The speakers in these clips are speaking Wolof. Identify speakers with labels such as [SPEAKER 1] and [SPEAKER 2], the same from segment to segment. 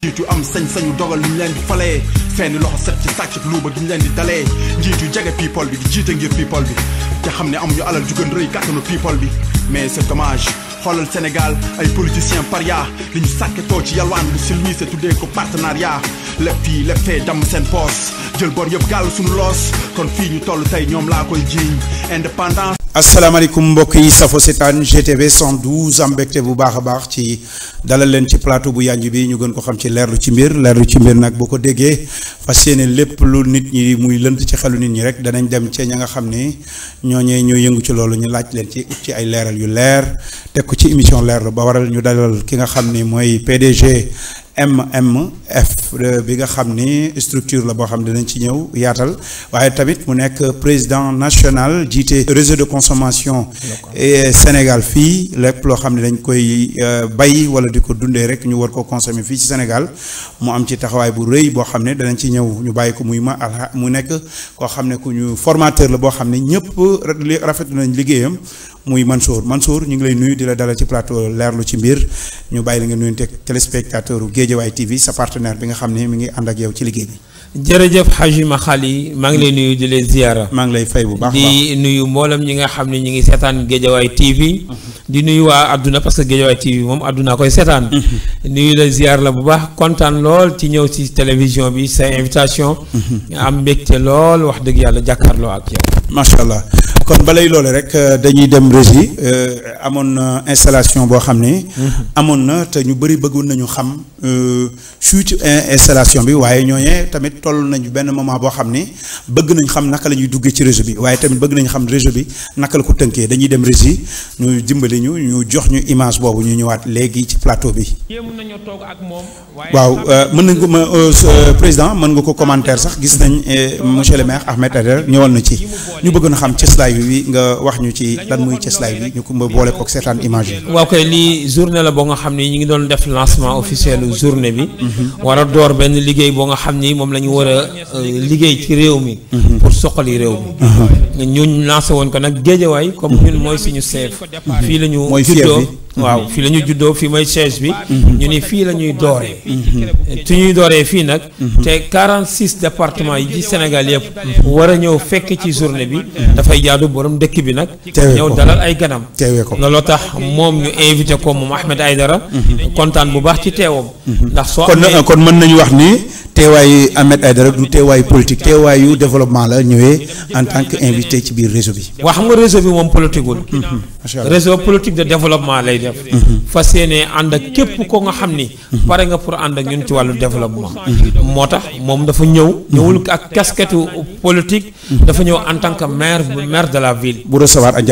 [SPEAKER 1] njiit yu am sañ-sañu dogal li ñu leen di falee fenn loxo set ci sàcc ak luuba gi ñu leen di dalee njiit yu jege people bi di jiite ngir people bi te xam ne amuñu alal ju gën rëy kàttanu people bi mais c'est dommage xoolal Sénégal ay politiciens paria li ñu sàkketoo ci yalwaan bu silmise tuddee ko partenariat lépp fii lépp fee damm seen poos jël bor yëpp gàll suñu loos kon fii ñu toll tey ñoom laa koy jiiñ indépendance.
[SPEAKER 2] asalaamaaleykum mbokk yi safo seetaan GTV 112 am mbégte bu baax a baax ci dalal leen ci plateau bu yanj bi ñu gën ko xam ci leerlu ci mbir nag boo ko déggee fas yéene lépp lu nit ñi muy lënt ci xelu nit ñi rek danañ dem ci ña nga xam ne ñooñee ñoo yëngu ci loolu ñu laaj leen ci ay leeral yu leer teg ko ci émission leerlu ba waral ñu dalal ki nga xam ni mooy PDG MMF bi nga xam ni structure la boo xam ne dinañ ci ñëw yaatal waaye tamit mu nekk président national jiite réseau de consommation et Sénégal fii lépp loo xam ne dañ koy bay wala di ko dundee rek ñu war ko consommer fii ci Sénégal mu am ci taxawaay bu rëy boo xam ne danañ ci ñëw ñu bàyyi ko mu nekk koo xam ne ku ñu formateur la boo xam ne ñëpp rafetlu nañ liggéeyam muy Mansour ñu ngi lay nuyu di la dalal ci plateau leerlu ci mbir ñu bàyyi la nga nuyu teg téléspectateur Guédiawaye TV sa partenaire bi nga xam ne mi ngi ànd ak yow ci liggéey bi.
[SPEAKER 3] jërëjëf Haji Makhali maa ngi lay nuyu di leen ziyaara.
[SPEAKER 2] maa ngi lay fay bu baax
[SPEAKER 3] di nuyu mboolem ñi nga xam ne ñi ngi seetaan Guédiawaye TV. di nuyu waa adduna parce que Guédiawaye TV moom adduna koy seetaan. nuyu la ziyaar la bu baax kontaan lool ci ñëw ci télévision bi sa invitation. am mbégte lool wax dëgg yàlla jàkkaarloo ak yow.
[SPEAKER 2] macha allah kon balay loole rek dañuy dem régie amoon na installation boo xam ne. amoon na te ñu bëri bëggoon nañu xam suite installation bi waaye ñooñee tamit toll nañu benn moment boo xam ne bëgg nañ xam naka la ñuy duggee ci réseau bi waaye tamit bëgg nañ xam réseau bi naka la ko tënkee dañuy dem régie ñu dimbali ñu jox ñu image boobu ñu ñëwaat léegi ci plateau bi. waaw mën nañ ko président mën nga ko commentaire sax gis nañ monsieur le maire Ahmed Aidara ñëwal na ci ñu bëgg na xam cëslaay bi nga wax ñu ci lan muy cëslaay bi ñu ko boole kook seetaan image yi.
[SPEAKER 3] waaw kay lii journée la boo nga xam ni ñu ngi doon def lancement officiel journée bi. war a door benn liggéey boo nga xam ni moom la ñu war a liggéey ci réew mi. pour soqali réew mi. ñun lancé woon ko nag Guédiawaye comme ñun mooy suñu chef. fii la ñu juddoo waaw fii la ñu juddoo fii mooy siège bi. ñu ni fii la ñuy dooree. su ñuy dooree fii nag. te 46 départements yi ci Sénégal yëpp. war a ñëw fekk ci journée bi. dafay jaadu borom dëkk bi nag. ñëw dalal ay ganam. looloo tax moom ñu invité ko moom Ahmed Aidara. kontaan bu baax ci teewam. ndax soo
[SPEAKER 2] kon mën nañu wax ni teewaayu Ahmed Aidara du teewaayu politique teewaayu développement la ñëwee en tant que invité ci biir réseau bi.
[SPEAKER 3] waa xam nga réseau bi moom politique wul. réseau politique de développement lay def. fas yéene ànd ak képp ko nga xam ni. pare nga pour ànd ak ñun ci wàllu développement. moo tax moom dafa ñëwul ak casquette politique. dafa ñëw en tant que maire de la ville.
[SPEAKER 2] bu recevoir ak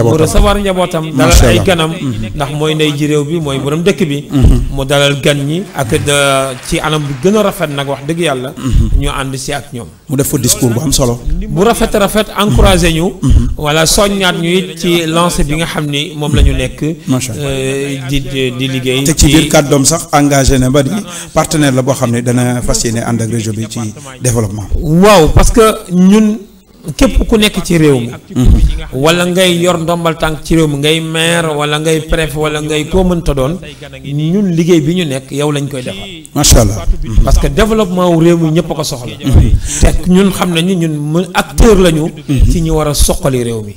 [SPEAKER 2] njabootam
[SPEAKER 3] dalal ay ganam. ndax mooy ndey ji réew bi mooy borom dëkk bi. mu dalal gan ñi ak ci anam bi gën a rafet nag wax dëgg yàlla. ñu ànd si ak ñoom.
[SPEAKER 2] mu def fa discours bu am solo.
[SPEAKER 3] bu rafet encouragé ñu. wala soññaat ñu it ci lancé bi nga xam ni moom la ñu nekk. di liggéey.
[SPEAKER 2] te ci biir kàddoom sax engagé na ba di partenaire la boo xam ne dana fas yéene ànd ak réseau bi ci développement.
[SPEAKER 3] waaw parce que ñun képp ku nekk ci réew mi. wala ngay yor ndombal tànk ci réew mi ngay maire wala ngay préfet wala ngay koo mënta doon ñun liggéey bi ñu nekk yow lañ koy defal.
[SPEAKER 2] macha allah.
[SPEAKER 3] parce que développement wu réew mi ñëpp a ko soxla. te ñun xam nañu ñun acteur lañu. ci ñu war a soqali réew mi.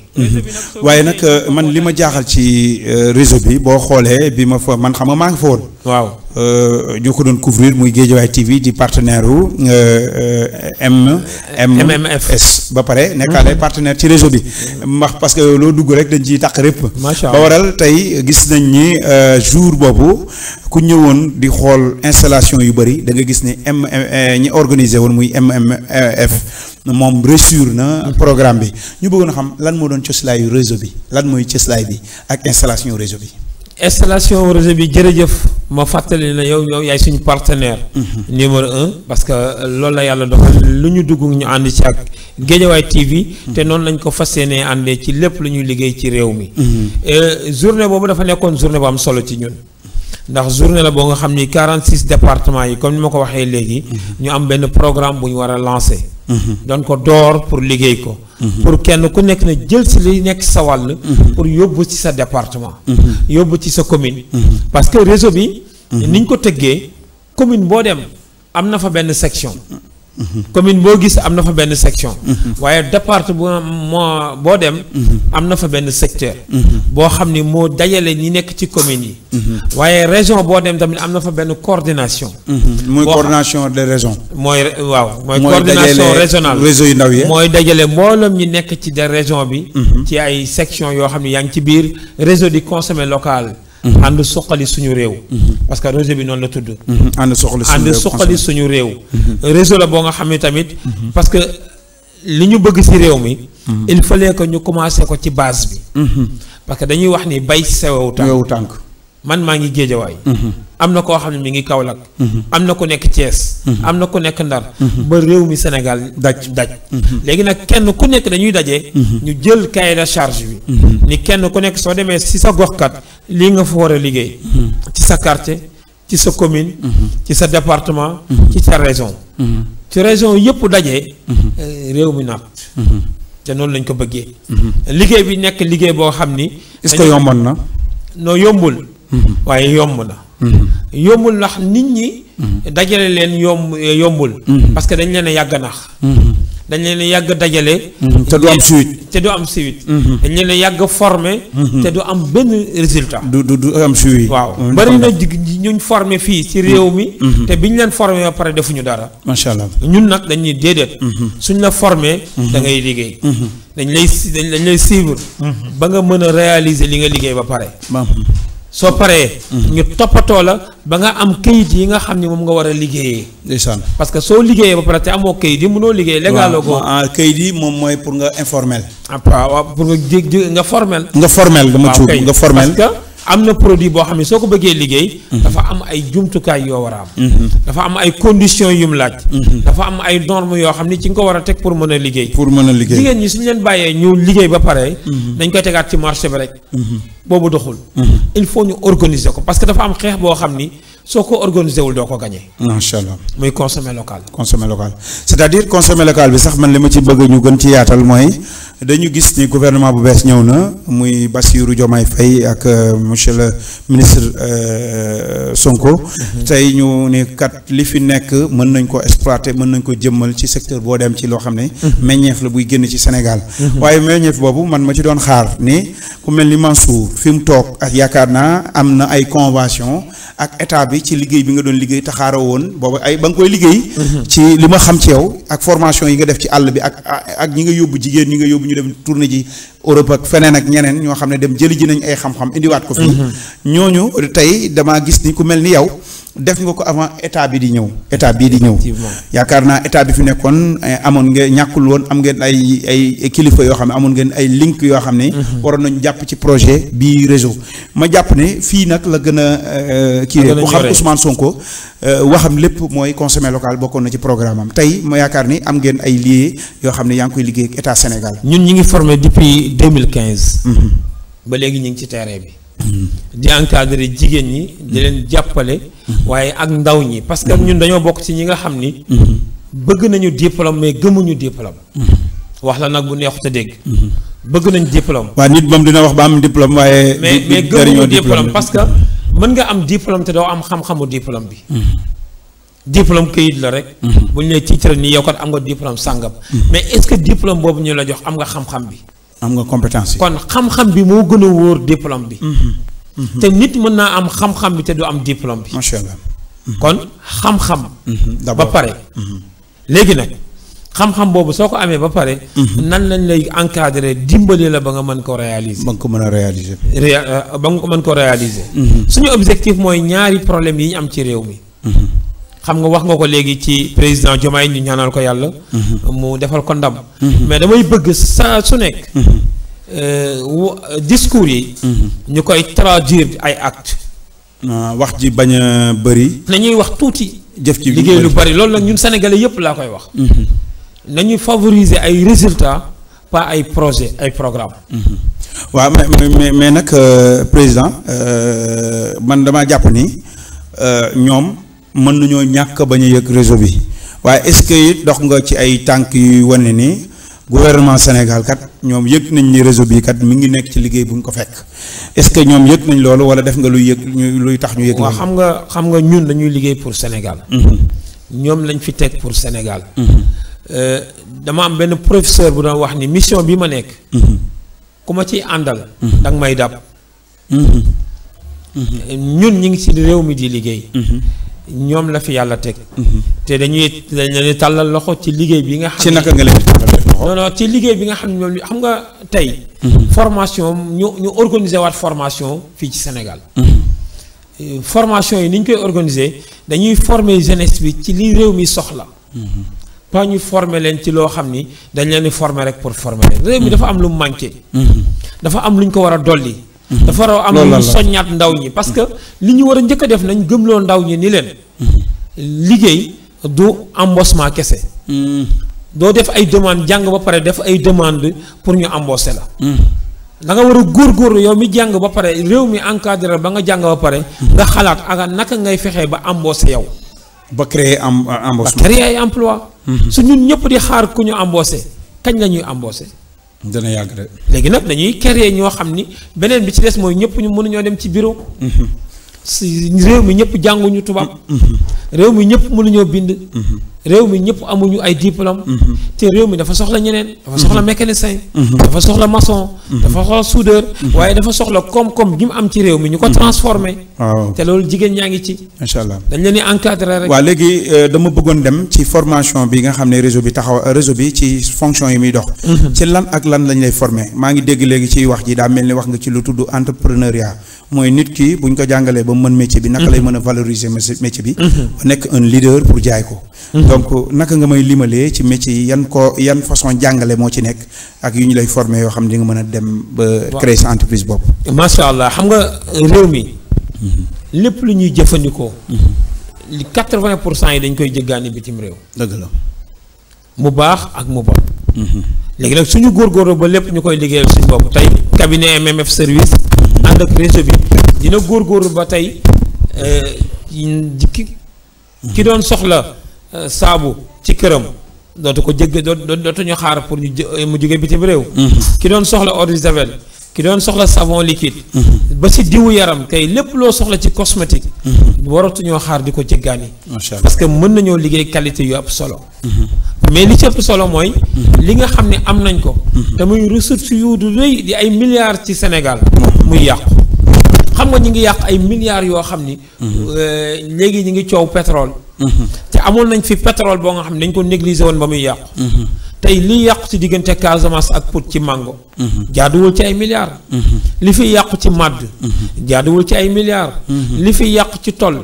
[SPEAKER 2] waaye nag man li ma jaaxal ci réseau bi boo xoolee bi ma fa man xam nga maa ngi fa woon.
[SPEAKER 3] waaw.
[SPEAKER 2] ñoo ko doon couvrir muy Guédiawaye TV di partenaire wu MMS ba pare nekkaale partenaire ci réseau bi ndax parce que loo dugg rek dañ ciy taq répp ba waral tey gis nañ ni jour boobu ku ñëwoon di xool installation yu bëri da nga gis ni ñi organisé woon muy MMF moom réussir na programme bi ñu bëggoon a xam lan moo doon cëslaayu réseau bi lan mooy cëslaay bi ak installation réseau bi.
[SPEAKER 3] installation réseau bi jërëjëf ma fàttali na yow yaay suñu partenaire. numéro 1 parce que loolu la yàlla doxal lu ñu dugg ñu ànd ci ak Guédiawaye TV. te noonu lañ ko fas yéenee àndee ci lépp lu ñuy liggéey ci réew mi. journée boobu dafa nekkoon journée bu am solo ci ñun. ndax journée la boo nga xam ni 46 départements yi comme ni ma ko waxee léegi. ñu am benn programme bu ñu war a lancer. doon ko door pour liggéey ko. pour kenn ku nekk na jël si li nekk sa wàll. pour yóbbu ci sa département. yóbbu ci sa commune. parce que réseau bi. niñ ko tëggee commune boo dem am na fa benn section. commune boo gis am na fa benn section. waaye département boo dem. am na fa benn secteur. boo xam ni moo dajale ñi nekk ci commune yi. waaye région boo dem tamit am na fa benn coordination.
[SPEAKER 2] mooy coordination des régions.
[SPEAKER 3] mooy coordination régionale
[SPEAKER 2] réseau yu ndaw yi.
[SPEAKER 3] mooy dajale mbooloom ñi nekk ci de région bi. ci ay section yoo xam ne yaa ngi ci biir réseau di consommé local. ànd suqali suñu réew. parce que réseau bi noonu la tudd. ànd suqali suñu réew. réseau la boo nga xam ne tamit. parce que li ñu bëgg ci réew mi. il fallait que ñu commencé ko ci base bi. parce que dañuy wax ni bay sewewu tànk. man maa ngi Géejawaay. am na koo xam ne mi ngi Kaolack. am na ku nekk Thiès. am na ku nekk Ndar. ba réew mi Sénégal daj. léegi nag kenn ku nekk dañuy daje. ñu jël cahier de charge bi. ni kenn ku nekk soo demee ci sa goxkat lii nga fa war a liggéey. ci sa quartier ci sa commune. ci sa département. ci sa région. ci région yëpp daje. réew mi naat. te noonu lañ ko bëggee. liggéey bi nekk liggéey boo xam ni.
[SPEAKER 2] est-ce que yomboon na.
[SPEAKER 3] noo yombul. waaye yomb na. yombul ndax nit ñi. dajale leen yombul. parce que dañ leen a yàgg nax. dañ leen a yàgg dajale.
[SPEAKER 2] te du am suite.
[SPEAKER 3] dañ leen a yàgg formé. te du am benn résultat.
[SPEAKER 2] du am suite.
[SPEAKER 3] waaw bari na ñuñ formé fii ci réew mi. te biñ leen formé ba pare defuñu dara.
[SPEAKER 2] macha allah
[SPEAKER 3] ñun nag dañuy déedéet. suñ la formé. da ngay liggéey. dañ lay suivre. ba nga mën a réaliser li nga liggéey ba pare. soo paree. ñu toppatoo la ba nga am kayit yi nga xam ne moom nga war a liggéeyee.
[SPEAKER 2] ndeysaan
[SPEAKER 3] parce que soo liggéeyee ba pare te amoo kayit yi mënoo liggéey. légaloo ko
[SPEAKER 2] kayit yi moom mooy pour nga informel.
[SPEAKER 3] waaw pour nga formel.
[SPEAKER 2] nga formel dama cuub nga formel.
[SPEAKER 3] parce que am na produit boo xam ne soo ko bëggee liggéey. dafa am ay jumtukaay yoo war a am. dafa am ay conditions yu mu laaj. dafa am ay normes yoo xam ne ci nga ko war a teg pour mën a liggéey. jigéen ñi suñu leen bàyyee ñu liggéey ba pare. dañ koy tegaat ci marché bi rek. boobu doxul. il faut ñu organiser ko parce que dafa am xeex boo xam ni soo ko organisé wul doo ko gagné.
[SPEAKER 2] macha allah
[SPEAKER 3] muy consommer local.
[SPEAKER 2] c'est-à-dire consommer local bi sax man li ma ci bëgg ñu gën ci yaatal mooy dañu gis ni gouvernement bu bees ñëw na muy Bassirou Diomaye Faye ak monsieur le ministre Sonko. tey ñu ne kat li fi nekk mën nañ ko exploiter mën nañ ko jëmmal ci secteur boo dem ci loo xam ne. meññeef la buy génn ci Sénégal. waaye meññeef boobu man ma ci doon xaar ni ku mel ni Mansour fi mu toog ak yaakaar naa am na ay convention ak état bi ci liggéey bi nga doon liggéey taxaaroo woon boobu ay ba nga koy liggéey. ci li ma xam ci yow ak formation yi nga def ci àll bi ak ñi nga yóbbu jigéen ñi nga yóbbu ñu dem tournée ji Europe ak feneen ak ñeneen ñoo xam ne dem jëli ji nañ ay xam-xam indiwaat ko fii. ñooñu tey damaa gis ni ku mel ni yow. def nga ko avant état bii di ñëw yaakaar naa état bi fi nekkoon amoon ngeen ñàkkul woon am ngeen ay kilifa yoo xam ne amoon ngeen ay link yoo xam ne waroon nañu jàpp ci projet bii réseau ma jàpp ne fii nag la gën a kii ku xam Ousmane Sonko waxam lépp mooy consommer local bokkoon na ci programme am tey ma yaakaar ni am ngeen ay liés yoo xam ne yaa ngi koy liggéey ak état Sénégal.
[SPEAKER 3] ñun ñi ngi formé depuis 2015 ba léegi ñu ngi ci terrain bi di encadrer jigéen ñi di leen jàppale waaye ak ndaw ñi parce que ñun dañoo bokk ci ñi nga xam ni bëgg nañu diplôme mais gëmuñu diplôme wax la nag bu neexut a dégg bëgg nañ diplôme
[SPEAKER 2] waaw nit moom dina wax ba am diplôme waaye
[SPEAKER 3] mais gëmuñu diplôme parce que mën nga am diplôme te doo am xam-xamu diplôme bi diplôme këyit la rek bu ñu lay titre ni yow kat am nga diplôme sàngam mais est-ce que diplôme boobu ñu la jox am nga xam-xam bi
[SPEAKER 2] am nga compétence yi
[SPEAKER 3] kon xam-xam bi moo gën a wóor diplôme bi te nit mën naa am xam-xam bi te du am diplôme bi
[SPEAKER 2] macha allah
[SPEAKER 3] kon xam-xam ba pare léegi nag xam-xam boobu soo ko amee ba pare nan lañ lay encadrer dimbali la ba nga mën ko réaliser
[SPEAKER 2] ba nga ko mën a réaliser
[SPEAKER 3] ba nga ko mën ko réaliser suñu objectif mooy ñaari problème yi ñu am ci réew mi xam nga wax nga ko léegi ci président Diomaye ñu ñaanal ko yàlla mu defal ko ndam mais damay bëgg saa su nekk discours yi ñu koy traduire ay actes
[SPEAKER 2] wax ji bañ a bëri
[SPEAKER 3] nañuy wax tuuti
[SPEAKER 2] jëf ci
[SPEAKER 3] liggéey lu bëri loolu nag ñun sénégalais yëpp laa koy wax nañuy favoriser ay résultats pas ay projets ay programmes
[SPEAKER 2] waaw mais nag président man damaa jàpp ni ñoom mën nañoo ñàkk bañ a yëg réseau bi waaye est-ce que it dox nga ci ay tànk yu wane ni gouvernement Sénégal kat ñoom yëg nañ ni réseau bi kat mi ngi nekk ci liggéey bu ñu ko fekk est-ce que ñoom yëg nañ loolu wala def nga luy tax ñu yëg.
[SPEAKER 3] waaw xam nga ñun dañuy liggéey pour Sénégal. ñoom lañ fi teg pour Sénégal. dama am benn professeur bu doon wax ni mission bi ma nekk. ku ma ciy àndal. danga may dab. ñun ñi ngi ci réew mi di liggéey. ñoom la fi yàlla teg. te dañ leen tàllal loxo ci liggéey bi nga xam ne
[SPEAKER 2] ci naka nga leen di tàllal loxo.
[SPEAKER 3] non ci liggéey bi nga xam ne ñoom xam nga tey. formation ñu organiser waat formation fii ci Sénégal. formation yi ni ñu koy organiser dañuy former jeunesse bi ci li réew mi soxla. pas ñu former leen ci loo xam ni dañ leen di former rek pour former leen réew mi dafa am lu mu manqué. dafa am lu ñu ko war a dolli. dafa war a am lu ñu soññaat ndaw ñi parce que li ñu war a njëkk a def nañ gëmloo ndaw ñi ni leen. liggéey du embauchement kese. doo def ay demande jàng ba pare def ay demande pour ñu embaucher la. da nga war a góorgóorlu yow mi jàng ba pare réew mi encadré ba nga jàng ba pare. nga xalaat ak naka ngay fexee ba embaucher yow.
[SPEAKER 2] ba créer embauchement
[SPEAKER 3] ba créer ay emploi su ñun ñëpp di xaar ku ñu embaucher kañ la ñuy embaucher.
[SPEAKER 2] dana yàgg de.
[SPEAKER 3] léegi nag dañuy créer ñoo xam ni beneen bi ci des mooy ñëpp ñu mënuñoo dem ci bureau. si réew mi ñëpp jànguñu tubaab. réew mi ñëpp mënuñoo bind. réew mi ñëpp amuñu ay diplôme. te réew mi dafa soxla ñeneen. dafa soxla mécanicien. dafa soxla maçon. dafa soxla soudeur. waaye dafa soxla koom-koom gi mu am ci réew mi ñu ko transformé.
[SPEAKER 2] waaw
[SPEAKER 3] te loolu jigéen ñaa ngi ci.
[SPEAKER 2] macha allah
[SPEAKER 3] dañ leen di encadrer rek.
[SPEAKER 2] waaw léegi dama bëggoon dem ci formation bi nga xam ne réseau bi ci fonction yi muy dox. ci lan ak lan lañ lay former maa ngi dégg léegi ci wax ji daa mel ni wax nga ci lu tudd entrepreneuriat mooy nit ki buñ ko jàngalee ba mën métier bi. naka lay mën a valoriser métier bi. ba nekk un leader pour jaay ko. donc naka nga may limalee ci métier yi yan façon jàngale moo ci nekk ak yu ñu lay former yoo xam ne di nga mën a dem ba créer sa entreprise bopp.
[SPEAKER 3] macha allah xam nga réew mi. lépp lu ñuy jëfandikoo. li 80% yi dañ koy jéggaani bitim réew.
[SPEAKER 2] dëgg la.
[SPEAKER 3] mu baax ak mu bon. léegi nag suñu góorgóorlu ba lépp ñu koy liggéeyal suñu bopp tey cabinet MMF service. ànd ak réseau bi dina góorgóorlu ba tey ki doon soxla saabu ci këram dootu ko jégg dootuñu xaar pour mu jóge bitim réew. ki doon soxla eau de javel ki doon soxla savon liquide. ba si diwu yaram tey lépp loo soxla ci cosmétique. waratuñoo xaar di ko jéggaani.
[SPEAKER 2] macha allah
[SPEAKER 3] parce que mën nañoo liggéey qualité yu ëpp solo. mais li ci ëpp solo mooy. li nga xam ne am nañ ko. te muy ressources yu du rëy di ay milliards ci Sénégal. muy yàqu. xam nga ñu ngi yàq ay milliards yoo xam ni. léegi ñu ngi coow pétrole. te amoon nañ fi pétrole boo nga xam ne dañ ko négliger woon ba muy yàqu. tey li yàqu ci diggante Casamance ak Pout ci mango. jaaduwul ci ay milliards. li fi yàqu ci màdd. jaaduwul ci ay milliards. li fi yàqu ci toll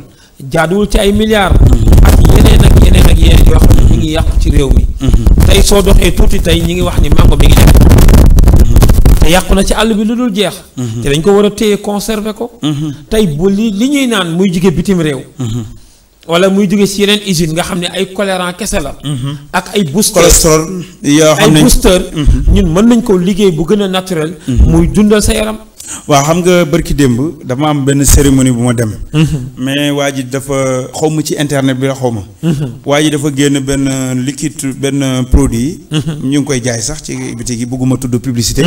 [SPEAKER 3] jaaduwul ci ay milliards. ak yeneen ak yeneen ak yeneen yoo xam ne ñu ngi yàqu ci réew mi. tey soo doxee tuuti tey ñi ngi wax ni mango mi ngi def. te yàqu na ci àll bi lu dul jeex. te dañ ko war a téye conserver ko. tey bu li ñuy naan muy jóge bitim réew. wala muy jóge ci yeneen usine nga xam ne ay colorant kese la. ak ay booster
[SPEAKER 2] cholestérol yoo xam ne
[SPEAKER 3] ay booster. ñun mën nañ ko liggéey bu gën a naturel. muy dundal sa yaram.
[SPEAKER 2] waaw xam nga bërki démb dama am benn cérémonie bu ma dem. mais waa ji dafa xaw ma ci internet bi la xaw ma. waa ji dafa génn benn liquide benn produit. ñu ngi koy jaay sax ci bitig yi bëgguma tudd publicité.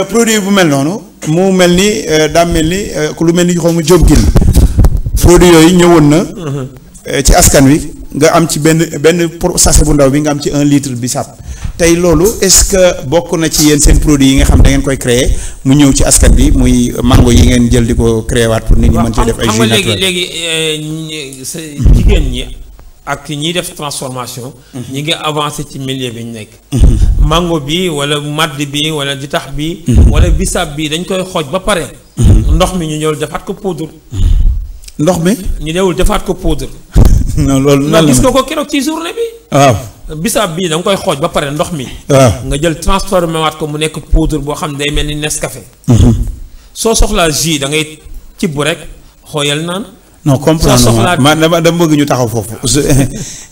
[SPEAKER 2] produit bu mel noonu. mu mel ni daa mel ni lu mel ni xaw ma jógin. produit yooyu ñëwoon na. ci askan wi nga am ci benn sachet bu ndaw bi nga am ci 1 litre bisaab tey loolu est-ce que bokk na ci yéen seen produit yi nga xam da ngeen koy créer mu ñëw ci askan bi muy mango yi ngeen jël di ko créer waat pour nit ñi mën cee def ay jus naturel.
[SPEAKER 3] xam nga léegi sa jigéen ñi ak ñiy def transformation. ñi ngi avancé ci milieu bi ñu nekk. mango bi wala madd bi wala ditax bi. wala bisaab bi dañ koy xooj ba pare. ndox mi ñu ñëw defaat ko poudre.
[SPEAKER 2] ndox mi.
[SPEAKER 3] ñu newul defaat ko poudre.
[SPEAKER 2] non loolu nan la
[SPEAKER 3] gis nga ko keroog ci journée bi.
[SPEAKER 2] waaw.
[SPEAKER 3] bisaab bii da nga koy xooj ba pare ndox mi.
[SPEAKER 2] waaw
[SPEAKER 3] nga jël transformé waat ko mu nekk poudre boo xam ne day mel ni Nescafé. soo soxlaa jus da ngay cibb rek xooyal naan.
[SPEAKER 2] non comprendre man dama bëgg ñu taxaw foofu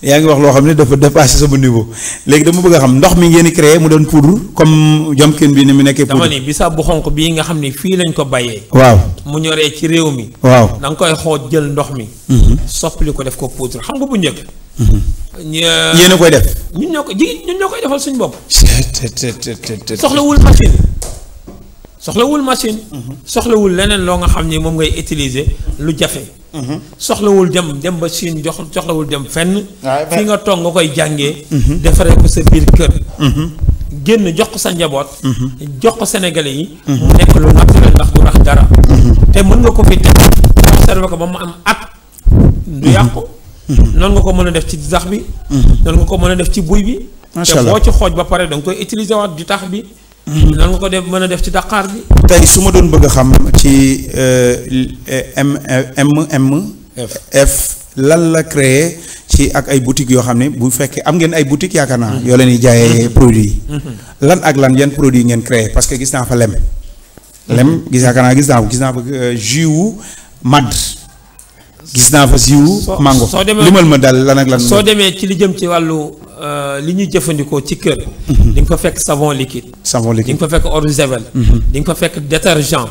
[SPEAKER 2] yaa ngi wax loo xam ne dafa dépassé sama niveau léegi dama bëgg a xam ndox mi ngeen di créé mu doon poudre comme jomkin bi ni mu nekkee poudre.
[SPEAKER 3] dama ni bisaab bu xonq bii nga xam ne fii lañ ko bayee.
[SPEAKER 2] waaw
[SPEAKER 3] mu ñoree ci réew mi.
[SPEAKER 2] waaw
[SPEAKER 3] da nga koy xooj jël ndox mi. soppali ko def ko poudre xam nga bu njëkk.
[SPEAKER 2] yéen a koy def.
[SPEAKER 3] ñun ñoo koy defal suñu bopp.
[SPEAKER 2] soxlawul
[SPEAKER 3] soxlawul machine. soxlawul leneen loo nga xam ni moom ngay utiliser lu jafe. soxlawul dem ba Chine soxlawul dem fenn.
[SPEAKER 2] waaw
[SPEAKER 3] fii nga toog nga koy jàngee. defaree ko sa biir kër. génn jox ko sa njaboot. jox ko Sénégalais yi. mu nekk lu naturel ndax du rax dara. te mën nga ko fi teg observé ko ba mu am at. du yàqu. noonu nga ko mën a def ci sax bi. noonu nga ko mën a def ci buy bi.
[SPEAKER 2] macha allah
[SPEAKER 3] te boo ci xooj ba pare da nga koy utiliser waat di tax bi. noonu nga ko def mën a def ci daqaar bi.
[SPEAKER 2] tey su ma doon bëgg a xam ci F lan la créé ci ak ay boutiques yoo xam ne bu fekkee am ngeen ay boutiques yaakaar naa. yoo leen di jaayee produits yi. lan ak lan yan produits ngeen créé parce que gis naa fa lem. lem yaakaar naa gis naa fa jus wu madd. gis naa fa jus mango.
[SPEAKER 3] soo demee
[SPEAKER 2] limal ma daal lan ak lan.
[SPEAKER 3] soo demee ci li jëm ci wàllu li ñuy jëfandikoo ci kër. di nga fa fekk savon liquide.
[SPEAKER 2] savon
[SPEAKER 3] di
[SPEAKER 2] liquide
[SPEAKER 3] nga fa fekk eau de javel. di nga fa fekk détergent.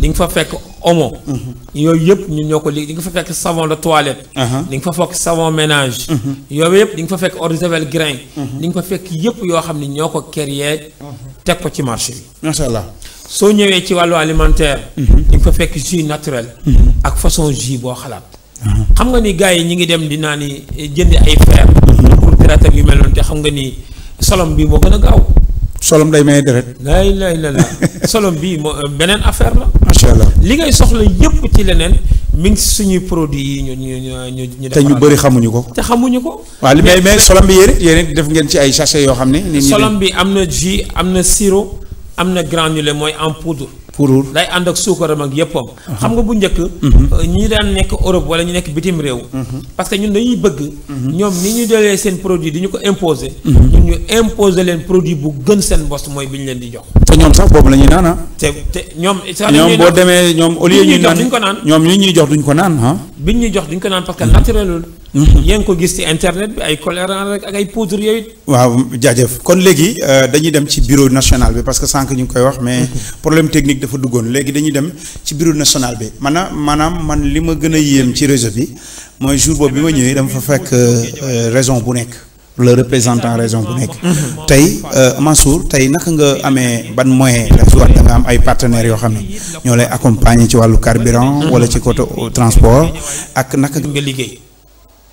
[SPEAKER 3] di nga fa fekk omo. yooyu yëpp ñun ñoo ko liggéey di nga fa fekk savon de toilette. di nga fa fekk savon ménage. yooyu yëpp di nga fa fekk eau de javel grain. di nga fa fekk yëpp yoo xam ne ñoo ko créé teg ko ci marché bi.
[SPEAKER 2] macha allah.
[SPEAKER 3] soo ñëwee ci wàllu alimentaire. di nga fa fekk jus naturel. ak façon jus boo xalaat. xam nga ni gars yi ñi ngi dem di naan ni jëndi ay fer. pour traiter yu mel noonu te xam nga ni solom bi moo gën a gaaw.
[SPEAKER 2] solom day may deret.
[SPEAKER 3] lay solom bii moo beneen affaire la.
[SPEAKER 2] macha allah.
[SPEAKER 3] li ngay soxla yëpp ci leneen mi ngi suñuy produits yi ñu
[SPEAKER 2] te ñu bëri xamuñu ko.
[SPEAKER 3] te xamuñu ko.
[SPEAKER 2] waaw li mais solom bi yéen def ngeen ci ay sachet yoo xam ne. nit ñi
[SPEAKER 3] solom bi am na jus am na sirop am na granulé mooy en poudre.
[SPEAKER 2] pour
[SPEAKER 3] day ànd ak suukaram ak yëppam. xam nga bu njëkk. ñi daan nekk Europe wala ñu nekk bitim réew. parce que ñun dañuy bëgg. ñoom ni ñu delee seen produit di ñu ko imposer. ñun ñu imposer leen produit bu gën seen bos mooy bi ñu leen di jox.
[SPEAKER 2] te ñoom sax boobu la ñuy naan ah.
[SPEAKER 3] te ñoom.
[SPEAKER 2] ñoom boo demee ñoom au lieu ñuy naan
[SPEAKER 3] duñ ko naan.
[SPEAKER 2] ñoom li ñuy jox duñ ko naan ah.
[SPEAKER 3] biñ ñuy jox duñ ko naan parce que naturelul. yéen ko gis ci internet bi ay colorant rek ak ay poudre yooyu.
[SPEAKER 2] waaw jaajëf kon léegi dañuy dem ci bureau national bi parce que sànq ñu ngi koy wax mais problème technique dafa duggoon léegi dañuy dem ci bureau national bi maanaam man li ma gën a yéem ci réseau bi mooy jour boobu bi ma ñëwee dama fa fekk région bu nekk le représentant région bu nekk tey Mansour tey naka nga amee ban moyen la soit da nga am ay partenaires yoo xam ne ñoo lay accompagner ci wàllu carburant wala ci côté transport ak naka
[SPEAKER 3] nga liggéey.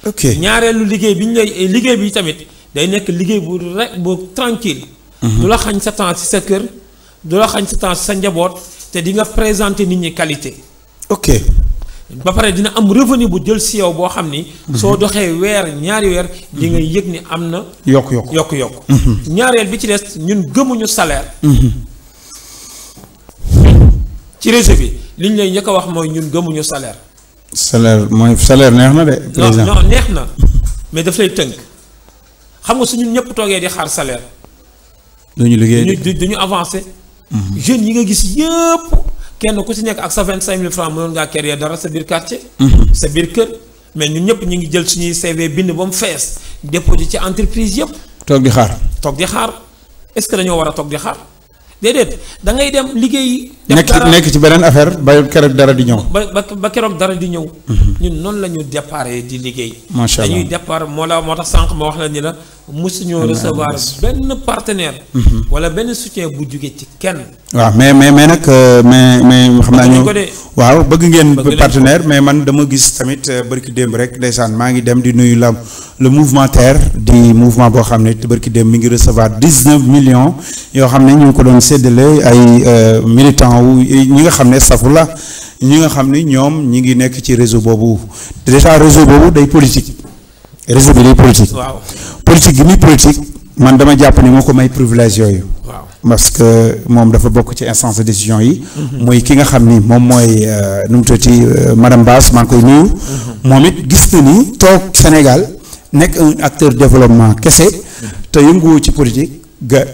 [SPEAKER 2] ok
[SPEAKER 3] ñaareelu liggéey bi ñu lay liggéey bi tamit day nekk liggéey bu tranquille du la xañ sa temps ci sa kër du la xañ sa temps ci sa njaboot te di nga présenter nit ñi qualité.
[SPEAKER 2] ok
[SPEAKER 3] ba pare dina am revenu bu jël si yow boo xam ni. soo doxee ñaari weer di nga yëg ni am na. yokk ñaareel bi ci des ñun gëmuñu salaire. ci réseau bi li ñu lay njëkk a wax mooy ñun gëmuñu salaire.
[SPEAKER 2] salaire neex na de. président
[SPEAKER 3] non neex na mais daf lay tënk xam nga su ñun ñëpp toogee di xaar salaire.
[SPEAKER 2] duñu liggéey
[SPEAKER 3] duñu avancé. jeunes yi nga gis yëpp kenn ku si nekk ak sa 25 000 francs mënoon ngaa créer dara sa biir quartier. sa biir kër mais ñun ñëpp ñu ngi jël suñuy CV bind ba mu fees déposé ci entreprise yëpp.
[SPEAKER 2] toog di xaar.
[SPEAKER 3] est-ce que dañoo war a toog di xaar déedéet da ngay dem liggéey.
[SPEAKER 2] nekk ci beneen affaire ba keroog dara di ñëw.
[SPEAKER 3] ba keroog dara di ñëw. ñun noonu la ñu déparé di liggéey.
[SPEAKER 2] macha allah
[SPEAKER 3] dañuy départ moo tax sànq ma wax la ni la mosuñoo recevoir benn partenaire. wala benn soutien bu jugee ci kenn.
[SPEAKER 2] waaw mais nag mais xam naa ñu waaw bëgg ngeen partenaire mais man dama gis tamit bërki démb rek ndeysaan maa ngi dem di nuyu le mouvement Terre di mouvement boo xam ne bërki démb mi ngi recevoir 19 millions yoo xam ne ñu ngi ko doon séddale ay militants wu ñi nga xam ne safu la ñi nga xam ne ñoom ñi ngi nekk ci réseau boobu déjà réseau boobu day politique réseau bi day politique.
[SPEAKER 3] waaw
[SPEAKER 2] politique gi muy politique man dama jàpp ne moo ko may privilège yooyu.
[SPEAKER 3] waaw
[SPEAKER 2] parce que moom dafa bokk ci instance de décision yi. mooy ki nga xam ni moom mooy nu mu tuddati madame Bass maa ngi koy nuyu. moom it gis na ni toog Sénégal nekk un acteur développement kese te yënguwoo ci politique.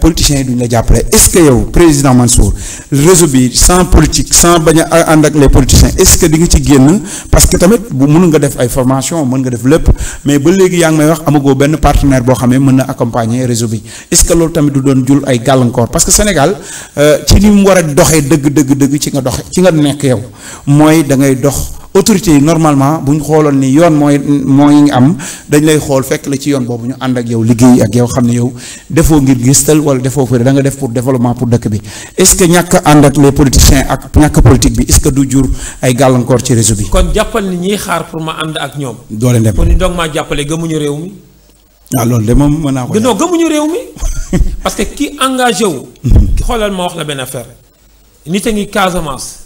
[SPEAKER 2] politiciens yi duñ la jàppale est-ce que yow président Mansour réseau bi sans politique sans bañ a ànd ak les politiciens est-ce que di nga ci génn parce que tamit bu mën nga def ay formation mën nga def lépp mais ba léegi yaa ngi may wax amagoo benn partenaire boo xam ne mën na accompagner réseau bi est-ce que loolu tamit du doon jul ay gàllankoor parce que Sénégal ci ni mu war a doxee dëgg ci nga nekk yow mooy da ngay dox autorité yi normalement bu ñu xooloon ni yoon mooy am dañ lay xool fekk la ci yoon boobu ñu ànd ak yow liggéey ak yow xam ne yow defoo ngir gistal wala defoo fële da nga def pour développement pour dëkk bi est-ce que ñàkk ànd ak les politiciens ak ñàkk politique bi est-ce que du jur ay gàllankoor ci réseau bi.
[SPEAKER 3] kon jàppal ni ñiy xaar pour ma ànd ak ñoom.
[SPEAKER 2] doole dem
[SPEAKER 3] pour ni doog maa jàppale gëmuñu réew mi.
[SPEAKER 2] loolu de moom mën naa ko.
[SPEAKER 3] non gëmuñu réew mi parce que ki engagé wu. xoolal ma wax la benn affaire nit a ngi Casamance.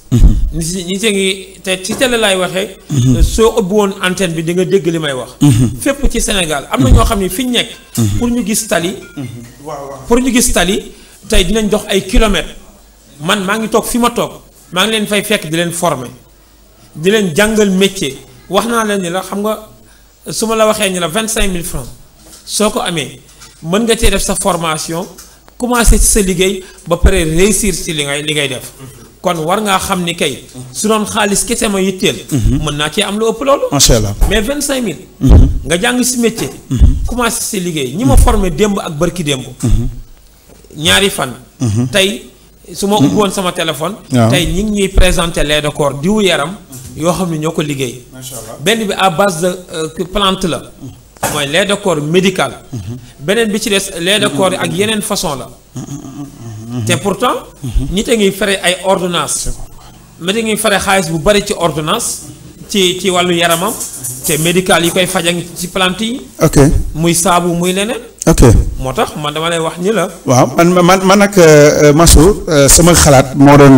[SPEAKER 3] nit a ngi te ci télé laay waxee. soo ubbi woon antenne bi di nga dégg li may wax. fépp ci Sénégal am na ñoo xam ne fi ñu nekk. pour ñu gis tali. pour ñu gis tali tey dinañ dox ay kilomètres man maa ngi toog fi ma toog maa ngi leen fay fekk di leen former di leen jàngal métier wax naa leen ni la xam nga su ma la waxee ni la 25 000 francs soo ko amee mën nga cee def sa formation commencer ci sa liggéey ba pare réussir ci li ngay def kon war ngaa xam ni kay su doon xaalis kese ma yitteel. mën naa cee am lu ëpp loolu.
[SPEAKER 2] macha allah
[SPEAKER 3] mais 25 000. nga jàng ci métier. commencer ci liggéey ñi ma formé démb ak bërki démb. ñaari fan. tey su ma ubbi woon sama téléphone. tey ñi ngi ñuy présenter lait de corps diwu yaram yoo xam ne ñoo ko liggéey. macha allah benn bi à base de plante la. mooy lait de corps médical. beneen bi ci des lait de corps ak yeneen façon la. te pourtant. nit a ngi fere ay ordonnance nit a ngi fere xaalis bu bari ci ordonnance ci wàllu yaramam te médical yi koy faj ci plante yi. ok muy saabu muy leneen. ok moo tax man dama lay wax ni la. waaw
[SPEAKER 2] man nag Massour sama xalaat moo doon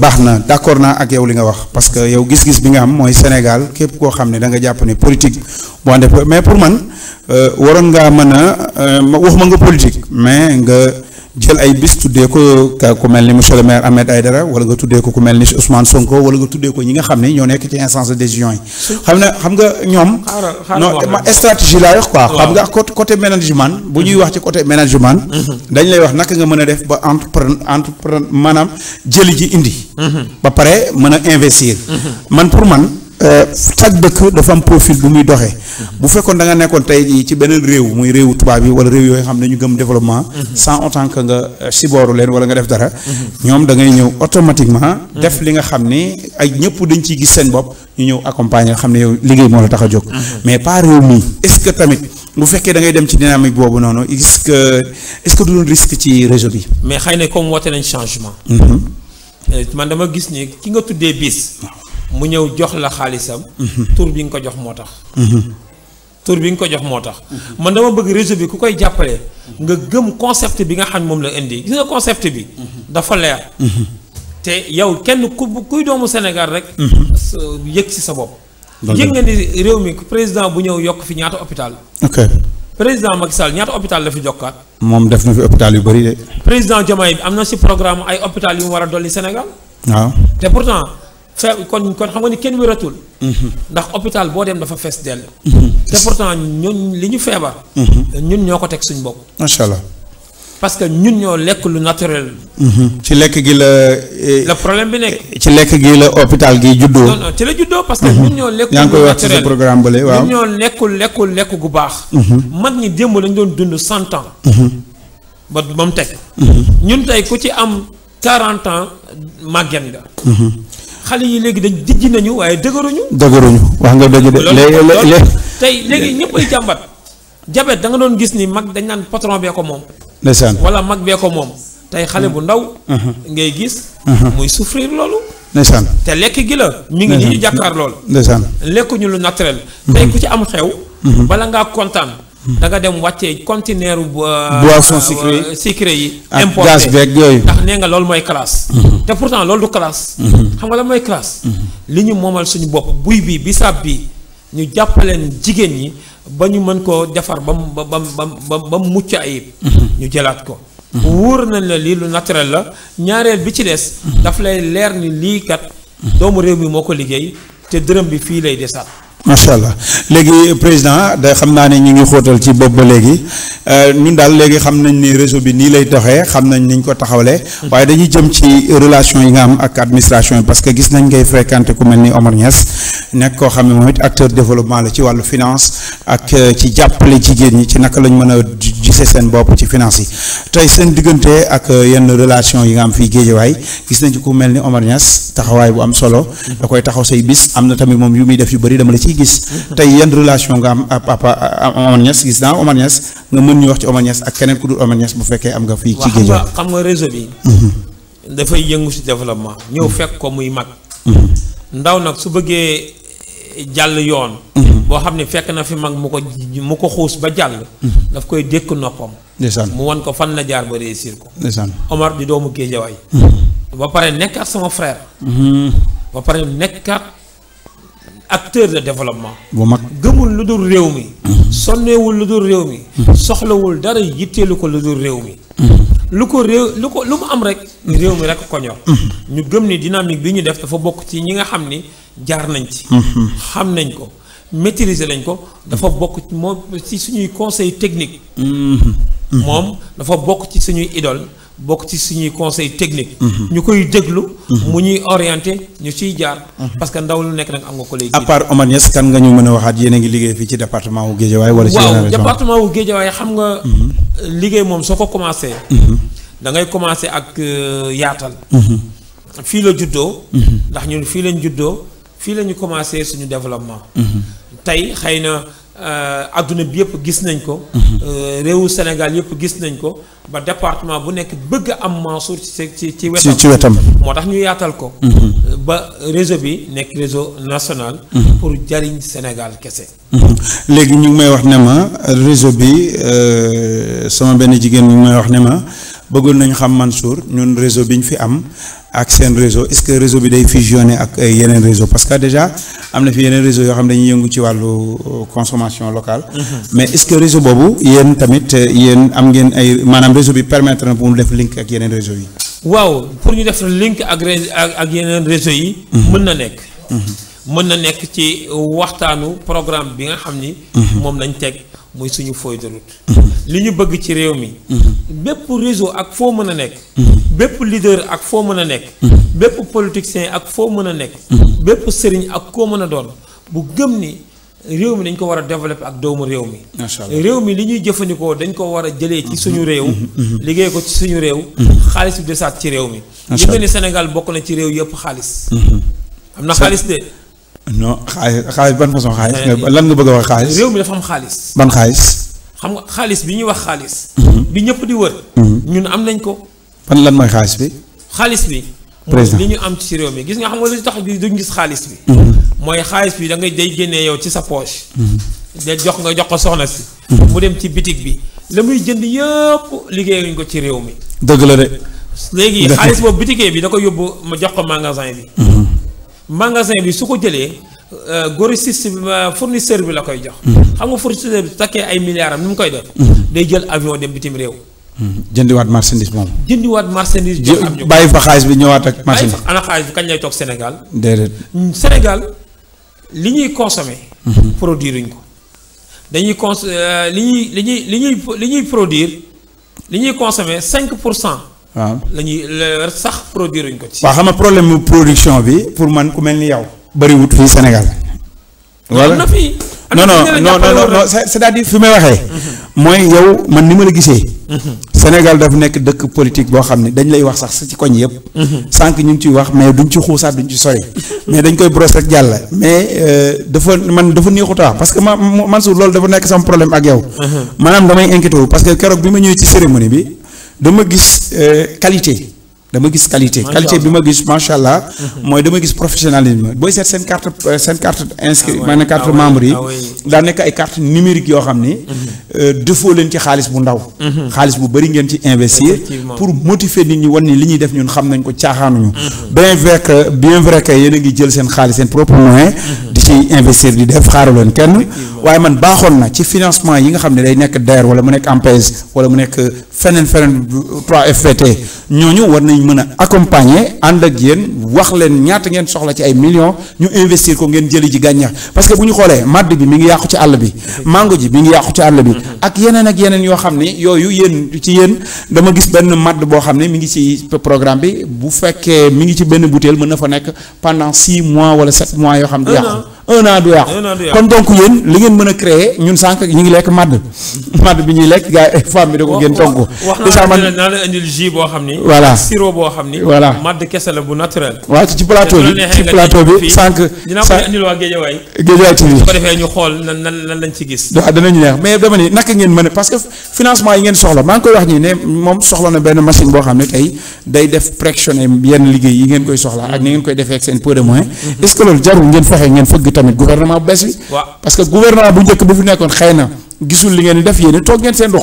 [SPEAKER 2] baax na d'accord naa ak yow li nga wax parce que yow gis-gis bi nga am mooy Sénégal képp koo xam ne da nga jàpp ne politique boo def mais pour man waroon ngaa mën a waxuma nga politique mais nga. jël ay bis tuddee ko ku mel ni monsieur le maire Ahmed Aïdara wala nga tuddee ko ku mel ni Ousmane Sonko wala nga tuddee ko ñi nga xam ne ñoo nekk ci instance de décision yi. xam nga ñoom. non stratégie laa wax quoi. xam nga côté management bu ñuy wax ci côté management. dañ lay wax naka nga mën a def ba entreprendre maanaam jëli ji indi. ba pare mën a investir. man pour man. chaque dëkk dafa am profil bu muy doxee bu fekkoon da nga nekkoon tey jii ci beneen réew muy réewu tubaab yi wala réew yooyu xam ne ñu gëm développement sans autant que nga sibooru leen wala nga def dara ñoom da ngay ñëw automatiquement def li nga xam ni ay ñëpp dañ ciy gis seen bopp ñu ñëw accompagner xam ne yow liggéey moo la tax a jóg mais pas réew mi est-ce que tamit bu fekkee da ngay dem ci dynamique boobu noonu est-ce que du doon risque ci réseau bi.
[SPEAKER 3] mais xëy na comme woote nañ changement. man dama gis ni ki nga tuddee bis. mu ñëw jox la xaalisam. tur bi nga ko jox moo tax. tur bi nga ko jox moo tax. man dama bëgg réseau bi ku koy jàppale. nga gëm concept bi nga xam moom la indi gis nga concept bi. dafa leer. te yow kenn kuy doomu Sénégal rek. yëg ci sa bopp. yëg nga ni réew mi président bu ñëw yokk fi ñaata hôpital. ok président Macky Sall ñaata hôpital la fi jokkaat.
[SPEAKER 2] moom def na fi hôpital yu bari de.
[SPEAKER 3] président Diomaye bi am na ci programme ay hôpital yu mu war a dolli Sénégal. waaw te pourtant. kon xam nga ni kenn wératul. ndax hôpital boo dem dafa fees dell. te pourtant ñun li ñu feebar. ñun ñoo ko teg suñ bopp.
[SPEAKER 2] macha allah.
[SPEAKER 3] parce que ñun ñoo lekk lu naturel.
[SPEAKER 2] ci lekk gi la.
[SPEAKER 3] le problème bi nekk.
[SPEAKER 2] ci lekk gi la hôpital gi juddoo.
[SPEAKER 3] non non ci la juddoo parce que ñun ñoo lekk.
[SPEAKER 2] yaa ngi koy wax ci sa programme bële waaw
[SPEAKER 3] ñun ñoo lekk gu baax. mag ñi démb lañ doon dund 100 ans. ba mu teg. ñun tey ku ci am 40 ans màgget nga. xale yi léegi dañ dijji nañu waaye dëgëruñu wax nga dëgg de léegi tey léegi ñëpp ay jàmbat jabet da nga doon gis ni mag dañ naan patron bee ko moom ndeysaan wala mag bee ko moom tey xale bu ndaw ngay gis muy souffrir loolu ndeysaan te lekk gi la mi ngi ñu jàkkaar loolu ndeysaan lekkuñu lu naturel tey ku ci am xew bala ngaa kontaan da nga dem wàccee conteneur boisson sucré yi importé gaz beeg yooyu ndax nee nga loolu mooy classe te pourtant loolu du classe xam nga la mooy classe li ñu moomal suñu bopp buy bi bisaab bi ñu jàppaleen jigéen ñi ba ñu mën koo defar ba mu mucc ayib ñu jëlaat ko wóor nañ la lii lu naturel la ñaareel bi ci des daf lay leer ni lii kat doomu réew mi moo ko liggéey te dërëm bi fii lay desaat
[SPEAKER 2] macha allah léegi président da xam naa ne ñu ngi xóotal ci bopp ba léegi ñun daal léegi xam nañ ni réseau bi nii lay doxee xam nañ niñ ko taxawalee waaye dañuy jëm ci relation yi nga am ak administration yi parce que gis nañ ngay fréquenté ku mel ni Omar Niass nekk koo xam ne moom it acteur développement la ci wàllu finance ak ci jàppale jigéen ñi ci naka lañ mën a gisee seen bopp ci finance yi tey seen diggante ak yenn relation yi nga am fii Géejawaay gis nañ ci ku mel ni Omar Niass taxawaay bu am solo da koy taxaw say bis am na tamit moom yu muy def yu bëri dama la ciy gis tey yenn relation nga am Omar Niass gis naa Omar Niass nga mën ñu wax ci Omar Niass ak keneen ku dul Omar Niass bu fekkee am nga fii ci Géejawaay.
[SPEAKER 3] xam nga réseau bi dafay yëngu ci développement ñëw fekk ko muy mag ndaw nag su bëggee jàll yoon boo xam ne fekk na fi mag mu ko xuus ba jàll daf koy dékk noppam
[SPEAKER 2] ndeysaan
[SPEAKER 3] mu wan ko fan la jaar ba réussir ko
[SPEAKER 2] ndeysaan
[SPEAKER 3] Omar di doomu Géejawaay ba pare nekkaat sama frère ba pare nekkaat acteur de développement
[SPEAKER 2] bu mag
[SPEAKER 3] gëmul lu dul réew mi sonneewul lu dul réew mi soxlawul dara yitteelu ko lu dul réew mi lu mu am rek réew mi rek ko ñor ñu gëm ni dynamique bi ñu def dafa bokk ci ñi nga xam ni jaar nañ ci xam nañ ko maîtriser nañ ko dafa bokk moom ci suñuy conseil technique moom dafa bokk ci suñuy idole bokk ci suñuy conseil technique ñu koy déglu mu ñuy orienté ñu ciy jaar parce que ndaw lu nekk nag am nga ko léegi
[SPEAKER 2] à part Omar Niass kan nga ñu mën a waxaat yéen a ngi liggéey fii ci département wu Guédiawaye wala ci
[SPEAKER 3] waaw département wu Guédiawaye xam nga liggéey moom soo ko commencé da ngay commencé ak yaatal fii la juddoo ndax ñun fii lañ juddoo fii la ñu commencé suñu développement tey xëy na adduna bi yëpp gis nañ ko réewu Sénégal yëpp gis nañ ko ba département bu nekk bëgg am Mansour ci wetam moo tax ñu yaatal ko ba réseau bi nekk réseau national pour jariñ Sénégal kese
[SPEAKER 2] léegi ñu ngi may wax ne ma réseau bi sama benn jigéen ñu ngi may wax ne ma bëggoon nañu xam Mansour ñun réseau bi ñu fi am ak seen réseau est-ce que réseau bi day fusionner ak yeneen réseau parce que déjà am na fi yeneen réseau yoo xam ne dañuy yëngu ci wàllu consommation locale mais est-ce que réseau boobu yéen tamit yéen am ngeen ay maanaam réseau bi permettre na pour mu def link ak yeneen réseau yi
[SPEAKER 3] waaw pour ñu def link ak yeneen réseau yi mën na nekk mën na nekk ci waxtaanu programme bi nga xam ni moom lañ teg muy suñu feuille de route li ñu bëgg ci réew mi bépp réseau ak foo mën a nekk bépp leader ak foo mën a nekk bépp politicien ak foo mën a nekk bépp sëriñ ak koo mën a doon bu gëm ni réew mi dañ ko war a développer ak doomu réew mi réew mi li ñuy jëfandikoo dañ ko war a jëlee ci suñu réew liggéey ko ci suñu réew xaalis bi desaat ci réew mi yi nga ni Sénégal bokk na ci réew yëpp xaalis am na xaalis de
[SPEAKER 2] non xaalis ban façon xaalis lan nga bëgg a wax xaalis
[SPEAKER 3] réew mi dafa am xaalis
[SPEAKER 2] ban xaalis
[SPEAKER 3] xam nga xaalis bi ñuy wax xaalis bi ñëpp di wër ñun am nañ ko
[SPEAKER 2] lan mooy xaalis bi
[SPEAKER 3] xaalis bi mooy li ñu am ci réew mi gis nga xam nga lu tax bi duñ gis xaalis bi mooy xaalis bi da ngay day génnee yow ci sa poche de jox ko soxna si mu dem ci bitig bi la muy jënd yëpp liggéeyuñ ko ci réew mi
[SPEAKER 2] dëgg la de
[SPEAKER 3] léegi xaalis boobu bitigee bi da ko yóbbu ma jox ko magasin bi magasin bi su ko jëlee grossiste bi fournisseur bi la koy jox xam nga fournisseur bi takkee ay milliards am ni mu koy def day jël avion dem bitim réew
[SPEAKER 2] jëndiwaat marchandise moom
[SPEAKER 3] jëndiwaat marchandise jox am ñu
[SPEAKER 2] bàyyi fa xaalis bi ñëwaat ak marchandise
[SPEAKER 3] ana xaalis bi kañ lay toog Sénégal
[SPEAKER 2] déedéet
[SPEAKER 3] Sénégal li ñuy consommer produire uñ ko dañuy li ñuy produire li ñuy consommer 5%
[SPEAKER 2] waaw
[SPEAKER 3] la ñuy sax produire uñ ko ci
[SPEAKER 2] waaw xam nga problème mu production bi pour man ku mel ni yow bëriwut fii Sénégal
[SPEAKER 3] wala na fii
[SPEAKER 2] non c'est-à-dire fi may waxee mooy yow man ni ma la gisee Sénégal dafa nekk dëkk politique boo xam ne dañ lay wax sax ci koñ yëpp sànq ñu ngi ciy wax mais duñ ci xuusaat duñ ci sori mais dañ koy brosse rek jàll mais dafa neexut a wax parce que Mansour loolu dafa nekk sama problème ak yow maanaam damay inquiété wu parce que keroog bi ma ñëwee ci cérémonie bi dama gis qualité bi ma gis macha allah mooy dama gis professionnalisme booy seet seen carte inscrit maanaam carte membre yi daa nekk ay carte numérique yoo xam ni defoo leen ci xaalis bu ndaw xaalis bu bëri ngeen ci investir pour motiver nit ñi wan ni li ñuy def ñun xam nañ ko caaxaanuñu bien vrai que yéen a ngi jël seen xaalis seen propre moyen di ci investir di def xaaru leen kenn waaye man baaxoon na ci financement yi nga xam ne day nekk DER wala mu nekk AMPES wala mu nekk feneen 3FPT ñooñu war nañ mën a accompagner ànd ak yéen wax leen ñaata ngeen soxla ci ay millions ñu investir ko ngeen jëli ji gàncax parce que bu ñu xoolee madd bi mi ngi yàqu ci àll bi mango ji mi ngi yàqu ci àll bi ak yeneen yoo xam ne yooyu yéen dama gis benn madd boo xam ne mi ngi ci programme bi bu fekkee mi ngi ci benn bouteille mën na fa nekk pendant 6 mois wala 7 mois yoo xam ne yàqu 1 an du yàqu. kon donc yéen li ngeen mën a créer ñun sànq ñu ngi lekk madd bi ñuy lekk gars yi femme bi da ko gën togg.
[SPEAKER 3] wax naa la indil jus boo xam ni.
[SPEAKER 2] voilà
[SPEAKER 3] sirop boo xam ni.
[SPEAKER 2] voilà
[SPEAKER 3] madd kese la bu naturel.
[SPEAKER 2] waaw ci plateau bi sànq.
[SPEAKER 3] dinaa ko indil waa Guédiawaye.
[SPEAKER 2] Guédiawaye TV
[SPEAKER 3] su ko defee ñu xool nan lañ ci gis.
[SPEAKER 2] waaw danañu neex mais dama ni naka ngeen mën a parce que financement yi ngeen soxla maa ngi koy wax nii ne moom soxla na benn machine boo xam ne tey day def pressionner yenn liggéey yi ngeen koy soxla ak ni ngeen koy defee ak seen peu de moyens. est-ce que loolu jarul ngeen fexe ngeen fëgg tamit gouvernement bu bees bi. parce que gouvernement bu njëkk bi fi nekkoon xëy na gisul li ngeen di def yéen toog ngeen seen dox.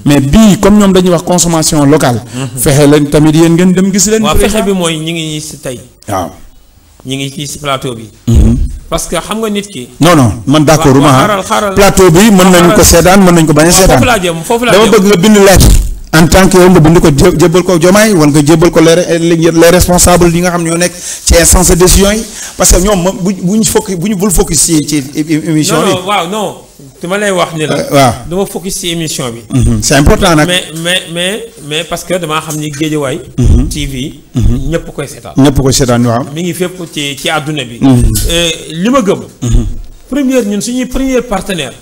[SPEAKER 2] mais bii comme ñoom dañuy wax consommation locale. fexe leen tamit yéen ngeen dem gis leen.
[SPEAKER 3] waaw fexe bi mooy ñi ngi si tey.
[SPEAKER 2] waaw
[SPEAKER 3] ñi ngi ci plateau bi. parce que xam nga nit ki.
[SPEAKER 2] non man d'accord plateau bi mën nañu ko seetaan mën nañu ko bañ a seetaan.
[SPEAKER 3] foofu laa jëm
[SPEAKER 2] dama bëgg nga bind lettre en tant que yow nga bind ko jébbal ko Diomaye wala nga jébbal ko les responsables yi nga xam ne ñoo nekk ci instance de décision yi parce que ñoom bul focus ci émission bi.
[SPEAKER 3] non dama lay wax ni la.
[SPEAKER 2] waaw
[SPEAKER 3] dama focus ci émission bi.
[SPEAKER 2] c'est important nag.
[SPEAKER 3] mais parce que damaa xam ni Guédiawaye TV. ñëpp koy seetaan. waaw. mi ngi fépp ci àdduna bi. li ma gëm. suñuy premier partenaire.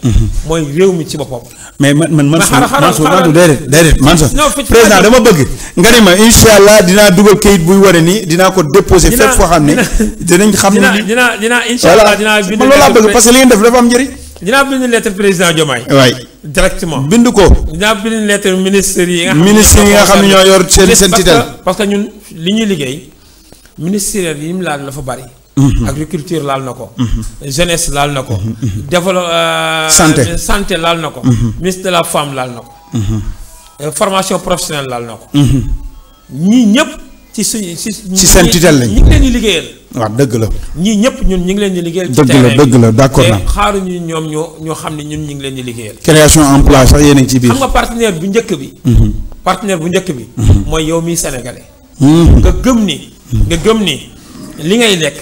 [SPEAKER 3] mooy réew mi ci boppam.
[SPEAKER 2] mais Mansour déedéet Mansour président dama bëgg nga ni ma incha allah dinaa dugal kayit buy wane ni dinaa ko déposer. fépp foo xam ne dinañ xam ne.
[SPEAKER 3] dinaa incha allah dinaa bind.
[SPEAKER 2] loolu laa bëgg parce que li ngeen def dafa am njëriñ.
[SPEAKER 3] dinaa bind lettre président Diomaye.
[SPEAKER 2] waay
[SPEAKER 3] directement
[SPEAKER 2] bind ko.
[SPEAKER 3] dinaa bind lettre ministre yi
[SPEAKER 2] nga xam ne ñoo yor seen tutelle.
[SPEAKER 3] parce que ñun li ñuy liggéey ministère yi mu laal dafa bari. agriculture laal na ko. jeunesse laal na ko. santé laal na ko. ministre de la femme laal na ko. formation professionnelle laal na ko. ñii ñëpp ci
[SPEAKER 2] seen tutelle lañ.
[SPEAKER 3] ñi ngi leen di liggéeyal.
[SPEAKER 2] waaw dëgg la.
[SPEAKER 3] ñii ñëpp ñun ñu ngi leen di liggéeyal. ci
[SPEAKER 2] dëgg la d'accord na
[SPEAKER 3] te xaaruñu ñoom ñoo xam ne ñun ñu ngi leen di liggéeyal.
[SPEAKER 2] création emploi sax yéen a ngi ci biir.
[SPEAKER 3] xam nga partenaire bu njëkk bi. mooy yow mii sénégalais. nga gëm ni li ngay lekk.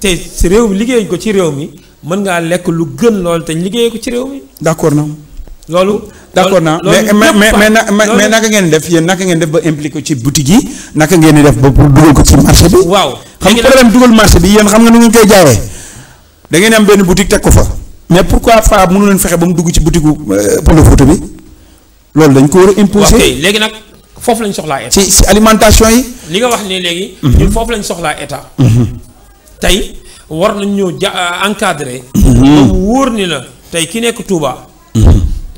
[SPEAKER 3] te si réew mi liggéey ko ci réew mi mën ngaa lekk lu gën loolu te liggéey ko ci réew mi.
[SPEAKER 2] d'accord na.
[SPEAKER 3] loolu.
[SPEAKER 2] d'accord na mais naka ngeen def yéen naka ngeen def ba impliqué ci boutique yi naka ngeen di def ba pour dugal ko ci marché bi.
[SPEAKER 3] waaw
[SPEAKER 2] xam nga problème dugal marché bi yéen xam nga nu ngeen koy jaayee da ngeen am benn boutique teg ko fa. mais pourquoi pas mënu leen fexe ba mu dugg ci boutique gu Pël Fuuta bi loolu dañ ko war a imposer.
[SPEAKER 3] ok léegi nag foofu lañ soxlaa état.
[SPEAKER 2] ci alimentation yi.
[SPEAKER 3] li nga wax nii léegi. ñun foofu lañ soxlaa état. tey war nañ ñoo encadrer. ba mu wóor ni la tey ki nekk Touba.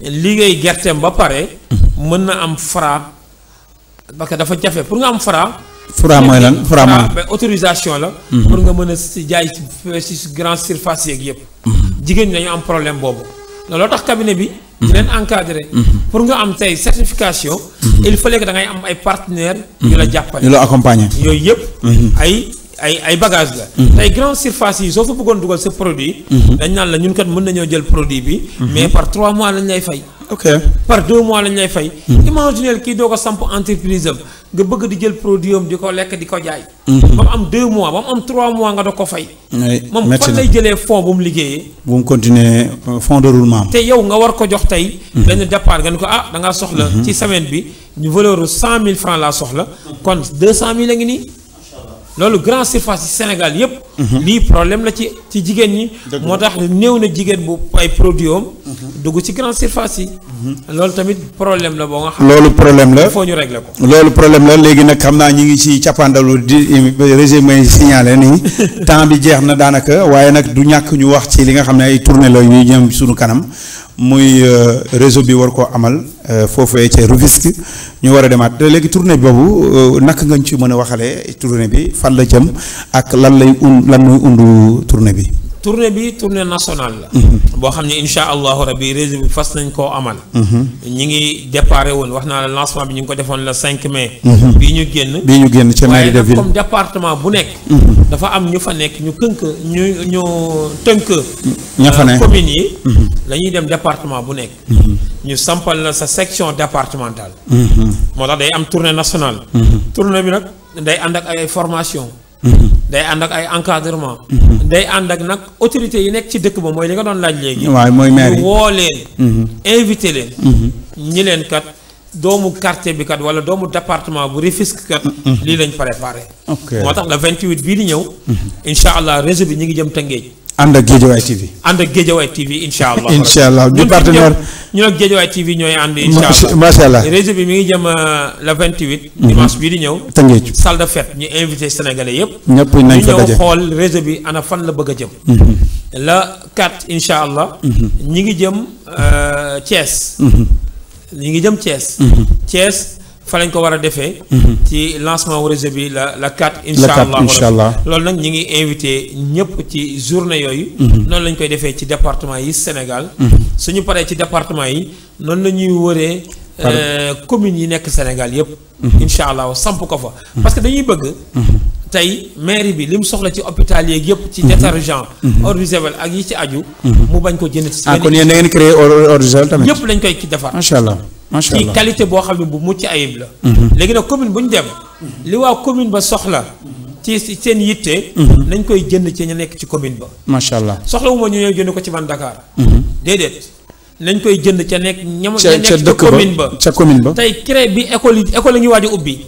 [SPEAKER 3] liggéey gerteem ba pare. mën na am Fra parce que dafa jafe pour nga am Fra.
[SPEAKER 2] Fra mooy lan Fra mooy
[SPEAKER 3] autorisation la. pour nga mën a si jaay ci grande surface yeeg yëpp. jigéen ñi dañu am problème boobu. looloo tax cabinet bi. di leen encadrer. pour nga am tey certification. il fallait que da ngay am ay partenaires. yu la jàppale
[SPEAKER 2] yu la accompagner.
[SPEAKER 3] yooyu yëpp. ay bagages la. tey grande surface yi soo fa bëggoon dugal sa produit. dañ naan la ñun kat mën nañoo jël produit bi. mais par 3 mois lañ lay fay.
[SPEAKER 2] ok
[SPEAKER 3] par 2 mois lañ lay fay. imaginez kii doo ko samp entreprise am nga bëgg di jël produit am di ko lekk di ko jaay. ba mu am 2 mois ba mu am 3 mois nga doog ko fay. moom fan lay jëlee fonds bu mu liggéeyee.
[SPEAKER 2] bu mu continuer fonds de roulement.
[SPEAKER 3] te yow nga war ko jox tey. benn départ nga ni ko da ngaa soxla. ci semaine bi ñu valeur 100 000 francs laa soxla. kon 200 000 a ngi nii. loolu grand surface yi Sénégal yëpp. lii problème la ci jigéen ñi. moo tax néew na jigéen bu ay produit am. dugg ci grand surface yi. loolu tamit problème la boo nga xam.
[SPEAKER 2] loolu problème la
[SPEAKER 3] il faut ñu régler ko.
[SPEAKER 2] loolu problème la léegi nag xam naa ñu ngi ci cappaandalu di régime signalé nii temps bi jeex na daanaka waaye nag du ñàkk ñu wax ci li nga xam ne ay tournée la ñuy ñëm suñu kanam. muy réseau bi war koo amal foofee ca Rufisque ñu war a demaat léegi tournée boobu naka nga ñu ci mën a waxalee tournée bi fan la jëm ak lan muy undu tournée bi.
[SPEAKER 3] tournée nationale la. boo xam ne incha allahu rabi réseau bi fas nañ koo amal. ñi ngi déparé woon wax naa la lancement bi ñu ngi ko defoon le 5 mai. bii ñu génn ca mairie de ville comme département bu nekk. dafa am ñu fa nekk ñu tënk.
[SPEAKER 2] ña fa ne
[SPEAKER 3] communes yi. la ñuy dem département bu nekk. ñu sampal la sa section départementale. moo tax day am tournée nationale. tournée bi nag day ànd ak ay formation. day ànd ak ay encadrement. day ànd ak nag autorités yi nekk ci dëkk ba mooy li nga doon laaj léegi.
[SPEAKER 2] waaw mooy maire yi
[SPEAKER 3] ñu woo leen. invité leen. ñi leen kat doomu quartier bi kat wala doomu département bu Rufisque kat. lii lañ préparé.
[SPEAKER 2] ok
[SPEAKER 3] moo tax le 28 bii di ñëw. incha allah réseau bi ñu ngi jëm Tëngéej.
[SPEAKER 2] ànd ak Guédiawaye TV.
[SPEAKER 3] ànd ak Guédiawaye TV incha allah.
[SPEAKER 2] incha allah du partenaire
[SPEAKER 3] ñun ak Guédiawaye TV ñooy ànd. incha allah
[SPEAKER 2] macha allah.
[SPEAKER 3] réseau bi mi ngi jëm le 28. dimanche bii di ñëw.
[SPEAKER 2] Tëngéej
[SPEAKER 3] salle de fête ñu invité sénégalais yëpp.
[SPEAKER 2] ñëpp nañ fa daje
[SPEAKER 3] ñu ñëw xool réseau bi ana fan la bëgg a jëm. la 4 incha allah. ñi ngi jëm Thiès. ñi ngi jëm Thiès. Thiès. fa lañ ko war a defee. ci lancement wu réseau bi la 4. incha allah loolu nag ñi ngi invité ñëpp ci journée yooyu. noonu lañ koy defee ci département yi Sénégal. suñu paree ci département yi noonu la ñuy wëree. communes yi nekk Sénégal yëpp. incha allah samp ko fa. parce que dañuy bëgg. tey mairie bi li mu soxla ci hôpital yeeg yëpp. ci détergent. eau de javel ak yi ci aju. mu bañ ko jënd ci.
[SPEAKER 2] kon yéen da ngeen créé eau de javel tamit.
[SPEAKER 3] yëpp lañ koy ci defar.
[SPEAKER 2] macha allah. macha allah
[SPEAKER 3] ci qualité boo xam ne bu mucc ayib la. léegi nag commune bu ñu dem li waa commune ba soxla ci seen yitte. nañ koy jënd ci ñu nekk ci commune ba.
[SPEAKER 2] macha allah
[SPEAKER 3] soxla wu ma ñu ñëw jënd ko ci man Dakar. déedéet nañ koy jënd ca nekk ñam.
[SPEAKER 2] ca
[SPEAKER 3] nekk ca commune ba
[SPEAKER 2] ca commune ba.
[SPEAKER 3] tey CREI bi école la ñuy waaj a ubbi.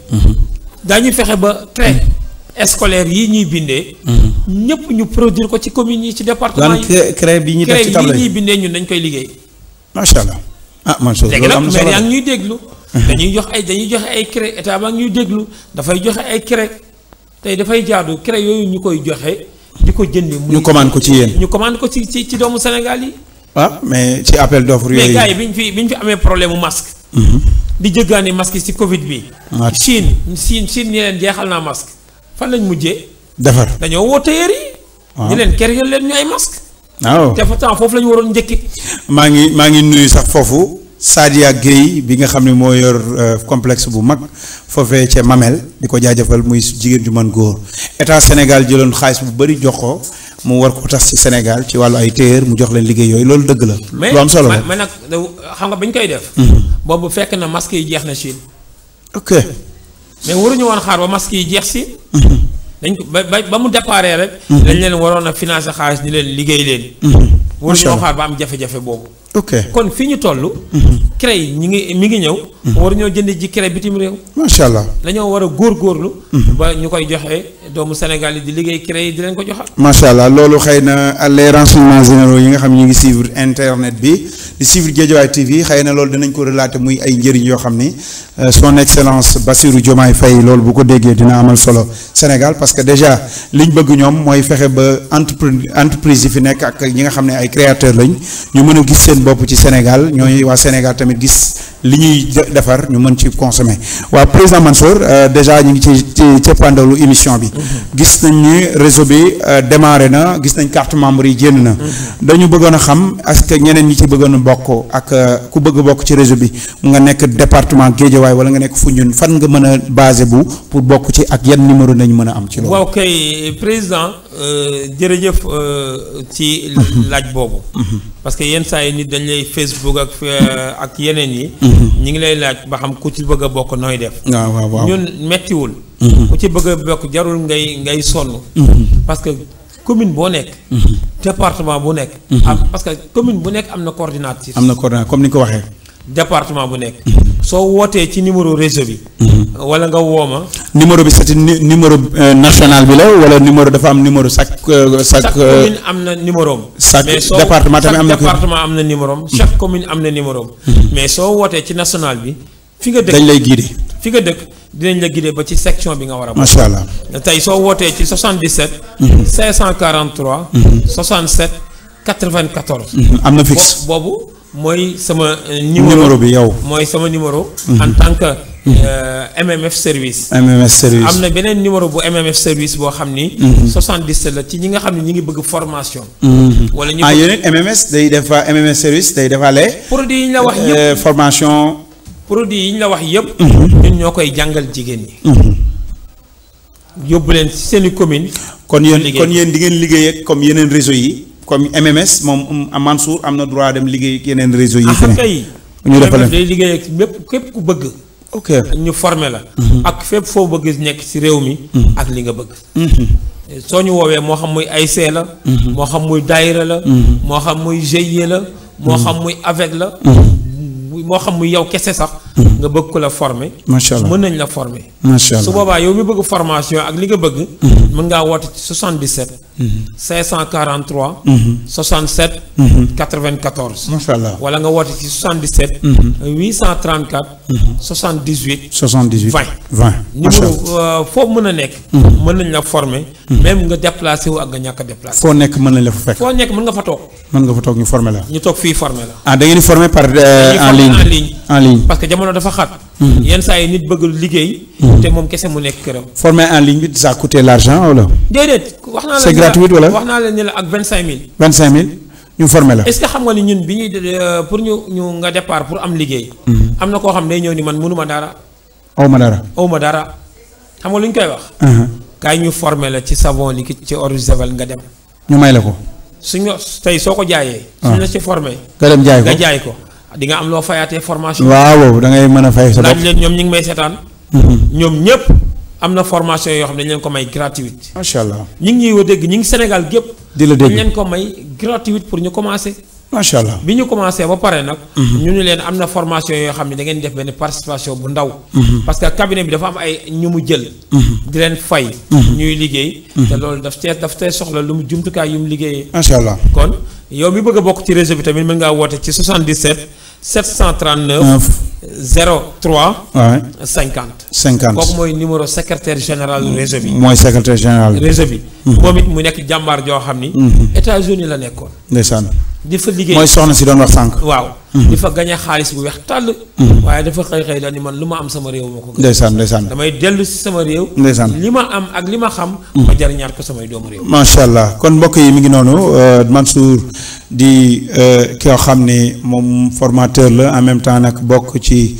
[SPEAKER 3] daañu fexe ba CREI scolaire yi ñuy bindee. ñëpp ñu produire ko ci commune yi ci département yi.
[SPEAKER 2] lan CREI bi ñuy def ci table
[SPEAKER 3] yi ñuy bindee ñun dañ koy liggéey.
[SPEAKER 2] macha allah. ah man soo
[SPEAKER 3] léegi nag maire yaa ngi ñuy déglu. dañuy joxe ay CREI état baa ngi ñuy déglu dafay joxe ay CREI tey dafay jaadu CREI yooyu ñu koy joxe di ko jëndi.
[SPEAKER 2] ñu commande ko ci yéen.
[SPEAKER 3] ñu commande ko ci doomu Sénégal yi.
[SPEAKER 2] ah mais ci appel d'offre yooyu.
[SPEAKER 3] mais gars yi bi ñu fi amee problème mu masque. di jëggaani masque ci Covid bi. Chine ni leen jeexal naa masque fan lañ mujjee.
[SPEAKER 2] defar
[SPEAKER 3] dañoo woo tailleur yi. ñu leen créer leen ñu ay masque.
[SPEAKER 2] waaw
[SPEAKER 3] te pourtant foofu la ñu waroon njëkki.
[SPEAKER 2] maa ngi nuyu sax foofu Sadia Guèye bi nga xam ne moo yor complexe bu mag foofee ca Mamel di ko jaajëfal muy jigéen ju mën góor état Sénégal jëloon xaalis bu bëri jox ko mu war ko tas ci Sénégal ci wàllu ay téer mu jox leen liggéey yooyu loolu dëgg la. lu am solo la
[SPEAKER 3] mais nag xam nga ba ñu koy def. boobu fekk na masque yi jeex na Chine.
[SPEAKER 2] ok
[SPEAKER 3] mais waruñu woon xaar ba masque yi jeex si. dañ ko ba mu déparé rek. dañ leen waroon a financer xaalis ni leen liggéey leen. waruñu woon xaar ba am jafe-jafe boobu.
[SPEAKER 2] ok
[SPEAKER 3] kon fi ñu toll. CREI mi ngi ñëw. waruñoo jënd ji CREI bitim réew.
[SPEAKER 2] macha allah
[SPEAKER 3] dañoo war a góorgóorlu. ba ñu koy joxe doomu Sénégal yi di liggéey CREI yi di leen ko joxal.
[SPEAKER 2] macha allah loolu xëy na les renseignements généraux yi nga xam ñu ngi suivre internet bi di suivre Guédiawaye TV xëy na loolu dinañ ko relater muy ay njëriñ yoo xam ni son excellence Bassirou Diomaye Faye loolu bu ko déggee dina amal solo Sénégal parce que déjà liñ bëgg ñoom mooy fexe ba entreprise yi fi nekk ak ñi nga xam ne ay créateurs lañ ñu mën a gis seen bopp ci Sénégal ñooy waa Sénégal tamit gis li ñuy defar ñu mën ci consommer waa président Mansour déjà ñu ngi ci cëppandalu émission bi. gis nañ ni réseau bi démarré na gis nañ carte membre yi génn na. dañu bëggoon a xam est-ce que ñeneen ñi ci bëggoon a bokk ak ku bëgg bokk ci réseau bi mu nga nekk département Guédiawaye wala nga nekk Foundiougne fan nga mën a basé bu pour bokk ci ak yan numéro nañu mën a am ci loolu.
[SPEAKER 3] waaw kay président jërëjëf ci laaj boobu. parce que yenn saa yi nit dañ lay Facebook ak yeneen yi. ñi ngi lay laaj ba xam ku ci bëgg a bokk nooy def.
[SPEAKER 2] waaw
[SPEAKER 3] ñun mettiwul. ku ci bëgg a bokk jarul ngay sonn. parce que commune boo nekk. département bu nekk. parce que commune bu nekk am na coordinatrice.
[SPEAKER 2] am na coordinatrice comme ni nga ko waxee.
[SPEAKER 3] département bu nekk. soo wootee ci numéro réseau bi. wala nga wooma.
[SPEAKER 2] numéro bi c'est numéro national bi la wala numéro dafa am numéro chaque
[SPEAKER 3] commune am na numéro am.
[SPEAKER 2] chaque département tamit am na
[SPEAKER 3] chaque département am na numéro am. chaque commune am na numéro am. mais soo wootee ci national bi. fi nga dëkk
[SPEAKER 2] dañ lay guider.
[SPEAKER 3] fi nga dëkk dinañ la guider ba ci section bi nga war a.
[SPEAKER 2] macha allah
[SPEAKER 3] tey soo wootee ci 77. 543. 67 94.
[SPEAKER 2] am na fixe
[SPEAKER 3] boobu. mooy sama
[SPEAKER 2] numéro bi yow.
[SPEAKER 3] mooy sama numéro. en tant que MMF service.
[SPEAKER 2] MMF service
[SPEAKER 3] am na beneen numéro bu MMF service boo xam ni. 77 la ci ñi nga xam ne ñi ngi bëgg formation. wala ñu
[SPEAKER 2] yeneen MMS day def MMF service day defaale.
[SPEAKER 3] produit yi ñu la wax yëpp
[SPEAKER 2] formation.
[SPEAKER 3] produit yi ñu la wax yëpp. ñun ñoo koy jàngal jigéen ñi. yóbbu leen ci seen i commune.
[SPEAKER 2] kon yéen di ngeen liggéey ak comme yeneen réseau yi. comme MMS moom Mansour am na droit dem liggéey ak yeneen réseau yi.
[SPEAKER 3] kay
[SPEAKER 2] ñu defal
[SPEAKER 3] day liggéey ak bépp képp ku bëgg.
[SPEAKER 2] ok
[SPEAKER 3] ñu formé la. ak fépp foo bëgg nekk ci réew mi. ak li nga bëgg. soo ñu woowee moo xam muy AIC la. moo xam muy daayira la. moo xam muy GIE la. moo xam muy avec la. moo xam muy yow kese sax. nga bëgg ko la former.
[SPEAKER 2] macha allah
[SPEAKER 3] mën nañ la former.
[SPEAKER 2] macha allah
[SPEAKER 3] su boobaa yow mi bëgg formation ak li nga bëgg. mën ngaa woote ci 77. 543 67 94
[SPEAKER 2] macha allah
[SPEAKER 3] wala nga woote ci 77 834 78
[SPEAKER 2] 78
[SPEAKER 3] 20
[SPEAKER 2] macha
[SPEAKER 3] numéro
[SPEAKER 2] allah
[SPEAKER 3] foo mën a nekk mën nañ la former même nga déplacé wu ak nga ñàkk a déplacé
[SPEAKER 2] foo nekk mën nañ la fa fekk
[SPEAKER 3] foo nekk mën nga fa toog
[SPEAKER 2] mën nga fa toog ñu former la
[SPEAKER 3] ñu toog fii former la
[SPEAKER 2] ah da ngeen di former par en ligne en ligne
[SPEAKER 3] parce que jamono dafa xat yenn saa yi nit bëgg liggéey te moom kese mu nekk këram
[SPEAKER 2] former en ligne bi ça coûte l'argent wala
[SPEAKER 3] déedéet wax naa la
[SPEAKER 2] c'est gratuit wala
[SPEAKER 3] wax naa la ne la ak 25000
[SPEAKER 2] 25000 ñu former la
[SPEAKER 3] est-ce que xam nga ni ñun bi ñuy pour ñu nga départ pour am liggéey am na koo xam day ñëw ni man mënuma dara
[SPEAKER 2] awma dara
[SPEAKER 3] xam nga lu ñu koy wax kaay ñu former la ci savon liquide ci eau de javel nga dem
[SPEAKER 2] ñu may la ko
[SPEAKER 3] suñu tey soo ko jaayee suñu la ci formé
[SPEAKER 2] nga dem jaay ko
[SPEAKER 3] nga jaay ko di nga am loo fayaatee formation
[SPEAKER 2] waaw da ngay mën a fay sa bopp
[SPEAKER 3] laaj leen ñoom ñi ngi may seetaan ñoom ñëpp am na formation yoo xam ne dañ leen ko may gratuite
[SPEAKER 2] macha allah
[SPEAKER 3] ñi ngi ñuy dégg ñi ngi Sénégal gépp
[SPEAKER 2] di la
[SPEAKER 3] dañ
[SPEAKER 2] dégg
[SPEAKER 3] leen ko may gratuite pour ñu commencer
[SPEAKER 2] macha allah
[SPEAKER 3] bi ñu commencé ba pare nag ñu ni leen am na formation yoo xam ne da ngeen def benn participation bu ndaw parce que cabinet bi dafa am ay ñu mu jël di leen fay ñuy liggéey te loolu daf tey soxla lu mu jumtukaay yu mu liggéeyee
[SPEAKER 2] macha allah
[SPEAKER 3] kon yow mi bëgg a bokk ci réseau bi tamit mën ngaa woote ci 77 739 03 50 kooku mooy numéro secrétaire général réseau bi
[SPEAKER 2] mooy secrétaire général
[SPEAKER 3] réseau bi moom it mu nekk jàmbaar joo xam ni États-Unis la nekkoon
[SPEAKER 2] ndeysaan
[SPEAKER 3] di fa liggéey
[SPEAKER 2] mooy soxna si doon wax sànq
[SPEAKER 3] waaw di fa gañe xaalis bu weex tàll waaye dafa xëy daal ni man lu ma am sama réew moo ko gën
[SPEAKER 2] ndeysaan
[SPEAKER 3] damay dellu si sama réew
[SPEAKER 2] ndeysaan
[SPEAKER 3] li ma am ak li ma xam ma jariñaat ko samay doomu réew
[SPEAKER 2] macha allah kon mbokk yi mi ngi noonu Mansour di koo xam ne moom formateur la en même temps nag bokk ci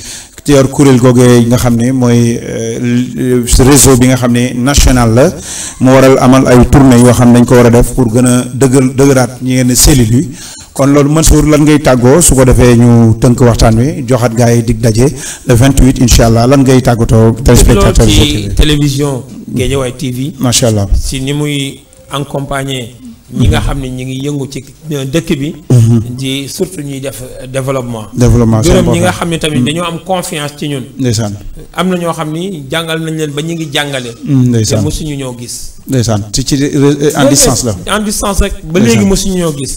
[SPEAKER 2] yor kuréel googee nga xam ne mooy réseau bi nga xam ne national la mu waral amal ay tournée yoo xam ne dañ ko war a def pour gën a dëgëraat ñi ngeen ne cellules yi kon loolu Mansour lan ngay tàggoo su ko defee ñu tënk waxtaan wi joxaat gaa yi dig daje le 28 incha allah lan ngay tàggatoo téléspectateur
[SPEAKER 3] ci télévision Guédiawaye TV
[SPEAKER 2] macha allah
[SPEAKER 3] si ni muy accompagner ñi nga xam ne ñi ngi yëngu ci dëkk bi di surtout ñuy def développement gërëm ñi nga xam ne tamit dañoo am confiance ci ñun
[SPEAKER 2] ndeysaan
[SPEAKER 3] am na ñoo xam ni jàngal nañ leen ba ñu ngi jàngale
[SPEAKER 2] ndeysaan
[SPEAKER 3] te mosuñu ñoo gis
[SPEAKER 2] ndeysaan ci en distance la
[SPEAKER 3] en distance rek ba léegi mosuñu ñoo gis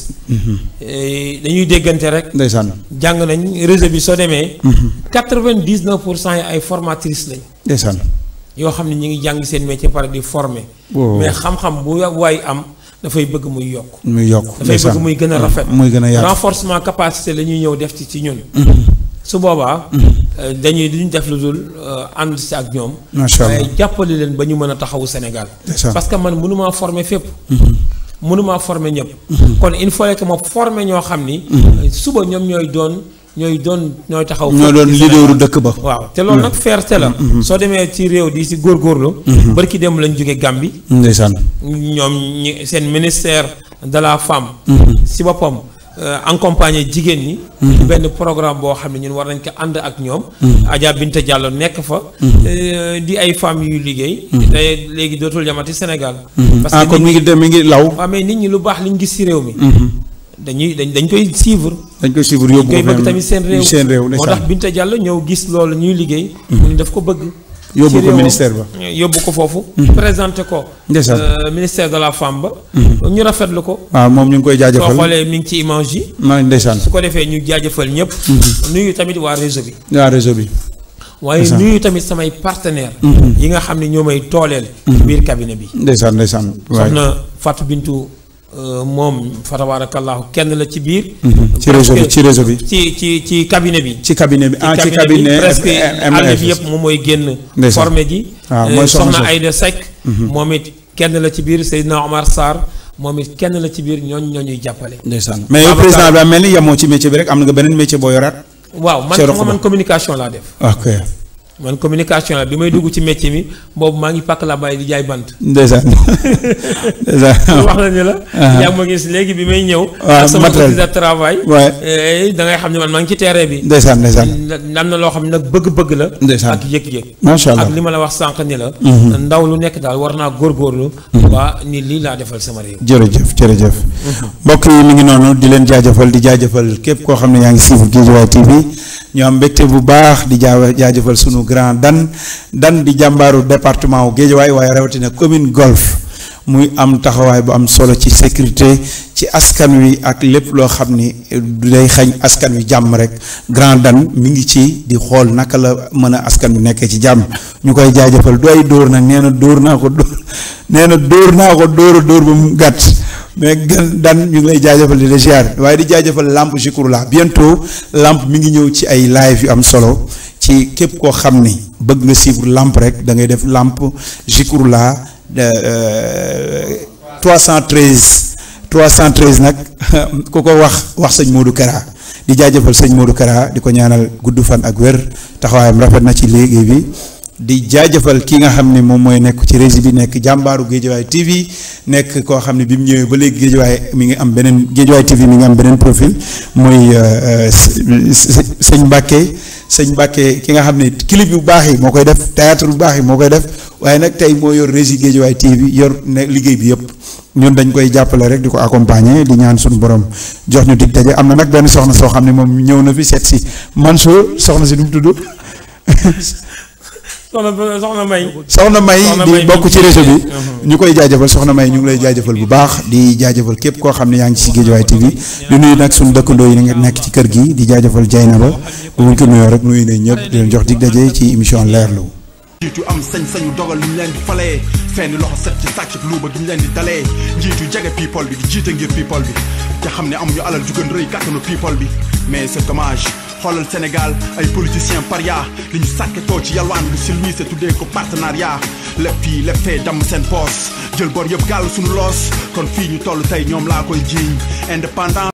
[SPEAKER 3] dañuy déggante rek
[SPEAKER 2] ndeysaan
[SPEAKER 3] jàng nañ réseau bi soo demee 99% yi ay formatrices lañ
[SPEAKER 2] ndeysaan
[SPEAKER 3] yoo xam ne ñi ngi jàng seen métier pare di former mais xam-xam bu waay am dafay bëgg muy yokk dafay bëgg muy gën a rafet
[SPEAKER 2] muy gën a yaatu
[SPEAKER 3] renforcement capacité la ñuy ñëw def ci ñun su boobaa duñ def lu dul ànd si ak ñoom waaye jàppale leen ba ñu mën a taxawu Sénégal parce que man mënumaa former fépp mënumaa former ñëpp kon il faut que ma former ñoo xam ni suba ñoom ñooy taxaw
[SPEAKER 2] ñoo doon leaderu dëkk ba
[SPEAKER 3] waaw te loolu nag fierté la soo demee ci réew di si góorgóorlu barki dem lañ jóge Gambie
[SPEAKER 2] ndeysaan
[SPEAKER 3] ñoom ñi seen ministère de la femme si boppam accompagner jigéen ñi benn programme boo xam ne ñun war nañ ko ànd ak ñoom Adja Binta Diallo nekk fa di ay femmes yuy liggéey te léegi dootul yamati Sénégal parce que
[SPEAKER 2] kon mi ngi law
[SPEAKER 3] waaw mais nit ñi lu baax liñ gis si réew mi dañ koy suivre
[SPEAKER 2] yóbbu
[SPEAKER 3] koy bëgg tamit seen réew
[SPEAKER 2] moo
[SPEAKER 3] tax Binta Diallo ñëw gis loolu ñuy liggéey mu ni daf ko bëgg
[SPEAKER 2] yóbbu ko ministère ba
[SPEAKER 3] yóbbu ko foofu présenté ko ministère de la femme ba ñu rafetlu ko
[SPEAKER 2] waaw moom ñu ngi koy jaajëfal
[SPEAKER 3] soo xoolee mi ngi ci image yi
[SPEAKER 2] ndeysaan
[SPEAKER 3] su ko defee ñu jaajëfal ñëpp nuyu tamit waa réseau bi waaye nuyu tamit samay partenaire yi nga xam ne ñoo may tooleel biir cabinet bi
[SPEAKER 2] ndeysaan
[SPEAKER 3] soxna Fatou Bintou moom fa tabarakallahu kenn la ci biir
[SPEAKER 2] ci réseau bi
[SPEAKER 3] ci cabinet bi
[SPEAKER 2] ci cabinet
[SPEAKER 3] presque àll bi yëpp moom mooy génn formé ji soxna Aïda Seck moom it kenn la ci biir Seydina Omar Sarr moom it kenn la ci biir ñoo ñuy jàppale
[SPEAKER 2] ndeysaan mais yow président bi mel ni yamoo ci métier bi rek am na nga beneen métier boo yoraat
[SPEAKER 3] waaw man communication laa def
[SPEAKER 2] ok
[SPEAKER 3] man communication la bi may dugg ci métier mi boobu maa ngi pàkk la bàyyi di jaay bant.
[SPEAKER 2] ndeysaan
[SPEAKER 3] wax na ni la. yaa ma gis léegi bi may ñëw.
[SPEAKER 2] waaw
[SPEAKER 3] sama outil de travail.
[SPEAKER 2] waay
[SPEAKER 3] da ngay xam ne man maa ngi ci terrain bi.
[SPEAKER 2] ndeysaan
[SPEAKER 3] am na loo xam ne nag bëgg-bëgg la.
[SPEAKER 2] ndeysaan
[SPEAKER 3] ak yëg-yëg.
[SPEAKER 2] macha allah
[SPEAKER 3] ak li ma la wax sànq ni la. ndaw lu nekk daal war naa góorgóorlu. waa ni lii laa defal sama réew.
[SPEAKER 2] jërëjëf. mbokk yi mi ngi noonu di leen jaajëfal di jaajëfal képp koo xam ne yaa ngi suivre Guédiawaye TV ñu am mbégte bu baax di jaajëfal sunu grand dan di jàmbaaru département wu Guédiawaye waaye rawatina commune Golf muy am taxawaay bu am solo ci sécurité ci askan wi ak lépp loo xam ni du day xañ askan wi jàmm rek Grand Dan mi ngi ci di xool naka la mën a askan wi nekkee ci jàmm ñu koy jaajëfal du ay dóor nag nee na dóor naa ko dóor ba mu gàtt mais Dan ñu ngi lay jaajëfal di la ziar waaye di jaajëfal Lamp Zikrullah bientôt Lamp mi ngi ñëw ci ay live yu am solo ci képp koo xam ni bëgg nga suivre Lamp rek da ngay def Lamp Zikrullah 313 nag ku ko wax sëñ Modou Kara di jaajëfal sëñ Modou Kara di ko ñaanal gudd fan ak wér taxawaayam rafet na ci liggéey bi di jaajëfal ki nga xam ne moom mooy nekk ci régie bi nekk jàmbaaru Géejawaay TV nekk koo xam ne bi mu ñëwee ba léegi Géejawaay mi ngi am beneen Géejawaay TV mi ngi am beneen profil mooy sëñ Mbàkke ki nga xam ne clip yu baax yi moo koy def théâtre bu baax yi moo koy def waaye nag tey moo yor régie Géejawaay TV yor ne liggéey bi yëpp ñun dañ koy jàppale rek di ko accompagner di ñaan suñu borom jox ñu dig daje am na nag benn soxna soo xam ne moom ñëw na fi seet si Mansour soxna si du mu tudd soxna May di bokk ci réseau bi ñu koy jaajëfal soxna May ñu ngi lay jaajëfal bu baax di jaajëfal képp koo xam ne yaa ngi ci Géejawaay TV di nuyu nag suñu dëkkandoo yi nga nekk ci kër gi di jaajëfal Dieynaba bu ñu ko nuyoo rek nuyu nañ ñëpp di leen jox dig daje ci émission Leerlu
[SPEAKER 1] njiitu am sañ-sañu dogal li ñu leen di falee fenn loxo set ci sàcc luuba gi ñu leen di dalee njiitu jege people bi di jiite ngir people bi te xam ne amuñu alal ju gën rëy kàttanu people bi mais c'est dommage xoolal Sénégal ay politiciens paria li ñu sàkketoo ci yalwaan lu silmise tuddee ko partenariat lépp fii lépp fee damm seen poos jël bor yëpp gàll suñu loos kon fii ñu toll tey ñoom laa koy jiiñ indépendant